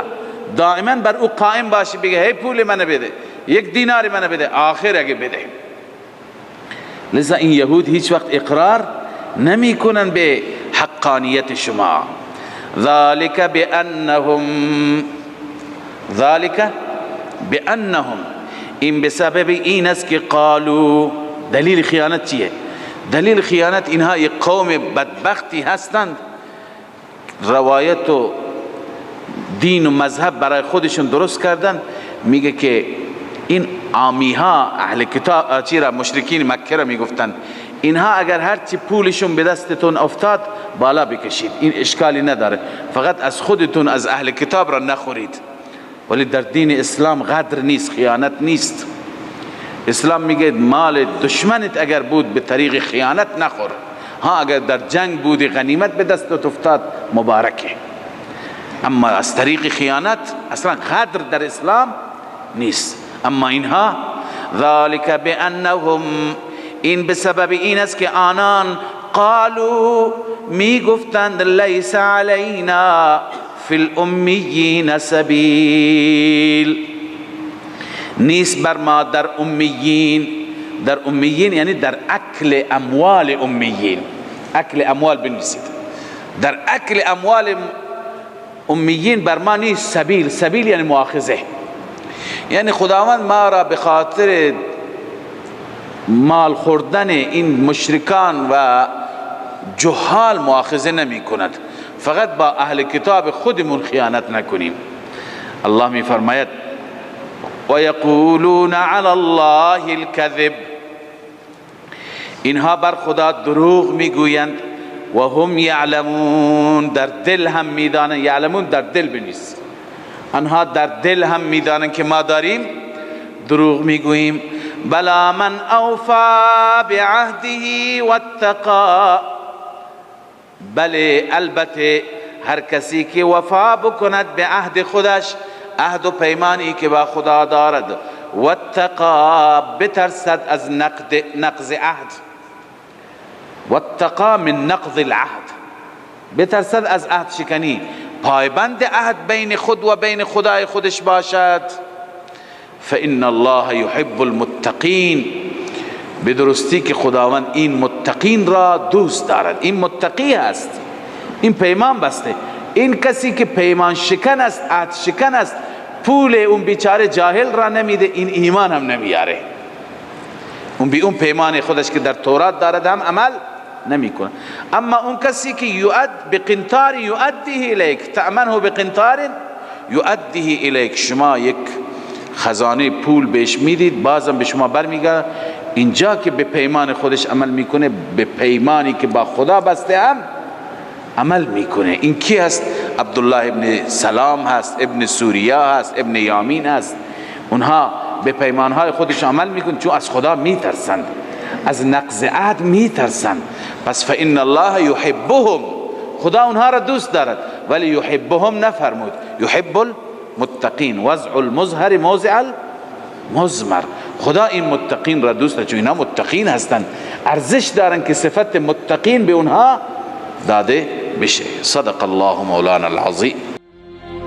دائما بر او قائم باشی، بگه هی پول منو بده، یک دینار منو بده، آخر اگه بده. لذا این یهود هیچ وقت اقرار نمی کنن به حقانیت شما. ذالک بأنهم، ذالک بأنهم، این بسبب این است که قالو. دلیل خیانت چیه؟ دلیل خیانت اینها یک قوم بدبختی هستند، روایت و دین و مذهب برای خودشون درست کردن. میگه که این عامیها، اهل کتاب، چیرا مشرکین مکه را میگفتن، اینها اگر هرچی پولشون به دستتون افتاد بالا بکشید، این اشکالی نداره، فقط از خودتون از اهل کتاب را نخورید. ولی در دین اسلام غدر نیست، خیانت نیست. اسلام میگه مال دشمنت اگر بود به طریق خیانت نخور، ها اگر در جنگ بودی غنیمت به دستت افتاد مبارکه، اما از طریق خیانت اصلا غدر در اسلام نیست. اما اینها ذالک بانهم، این به سبب این است که آنان قالو می گفتند لیس علینا فی الامیین سبیل، نیست بر ما در امیین، در امیین یعنی در اکل اموال امیین، اکل اموال بنویسید، در اکل اموال امیین بر ما نیست سبیل. سبیل یعنی مؤاخذه، یعنی خداوند ما را به خاطر مال خوردن این مشرکان و جهال مؤاخذه نمی کند، فقط با اهل کتاب خودمون خیانت نکنیم. الله می فرماید و یقولون علی الله الكذب، اینها بر خدا دروغ میگویند، و هم یعلمون، در دل هم میدانند. یعلمون در دل بنویس، آنها در دل هم میدانند که ما داریم دروغ میگوییم. بلا من اوفا بعهده واتقا، بله البته هر کسی که وفا بکند به عهد خودش، عهد و پیمانی که با خدا دارد، واتقا بترسد از نقض عهد، واتقا من نقض العهد، بترسد از عهد شکنی، پایبند عهد بین خود و بین خدای خودش باشد. فإن الله يحب المتقین، به درستی که خداوند این متقین را دوست دارد. این متقی است، این پیمان بسته. این کسی که پیمان شکن است، عهد شکن است، پول اون بیچاره جاهل را نمیده، این ایمان هم نمیاره، اون بی اون پیمان خودش که در تورات دارد هم عمل نمیکنه. اما اون کسی که یؤد بقنطار یؤدیه الیک، تأمنه بقنطار یؤدیه الیک، شما یک خزانه پول بهش میدید بازم به شما برمیگرده. اینجا که به پیمان خودش عمل میکنه، به پیمانی که با خدا بسته هم عمل میکنه. این کی هست؟ عبدالله ابن سلام هست، ابن سوریا هست، ابن یامین هست. اونها به پیمانهای خودش عمل میکنن چون از خدا میترسند، از نقض عهد میترسند. پس فإن الله یحبهم، خدا اونها را دوست دارد، ولی یحبهم نفرمود، یحب المتقین، وضع المظهر موضع المضمر. خدا این متقین را دوست دارد چون اینا متقین هستند، ارزش دارن که صفت متقین به اونها داده بشه. صدق الله مولانا العظیم.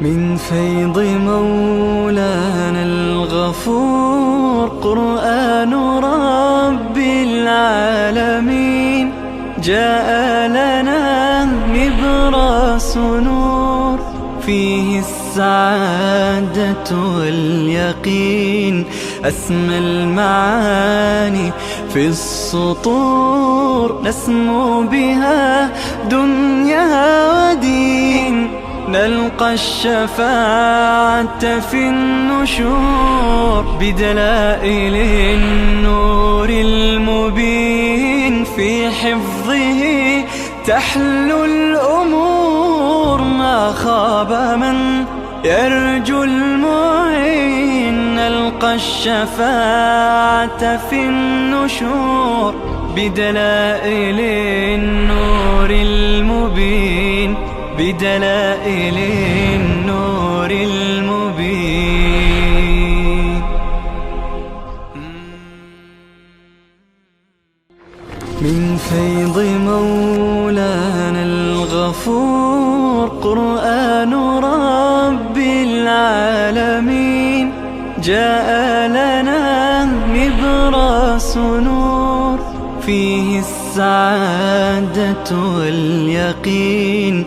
من فیض مولانا الغفور قرآن رب العالمین جاء لنا نبراس نور فيه السعادة واليقين أسمى المعاني في السطور نسمو بها دنيا ودين نلقى الشفاعة في النشور بدلائل النور المبين في حفظه تحلو الأمور ما خاف طاب من يرجو المعين، نلقى الشفاعة في النشور بدلائل النور المبين، بدلائل النور المبين. من فيض مولانا الغفور قرآن رب العالمين، جاء لنا نبراس نور فيه السعادة واليقين.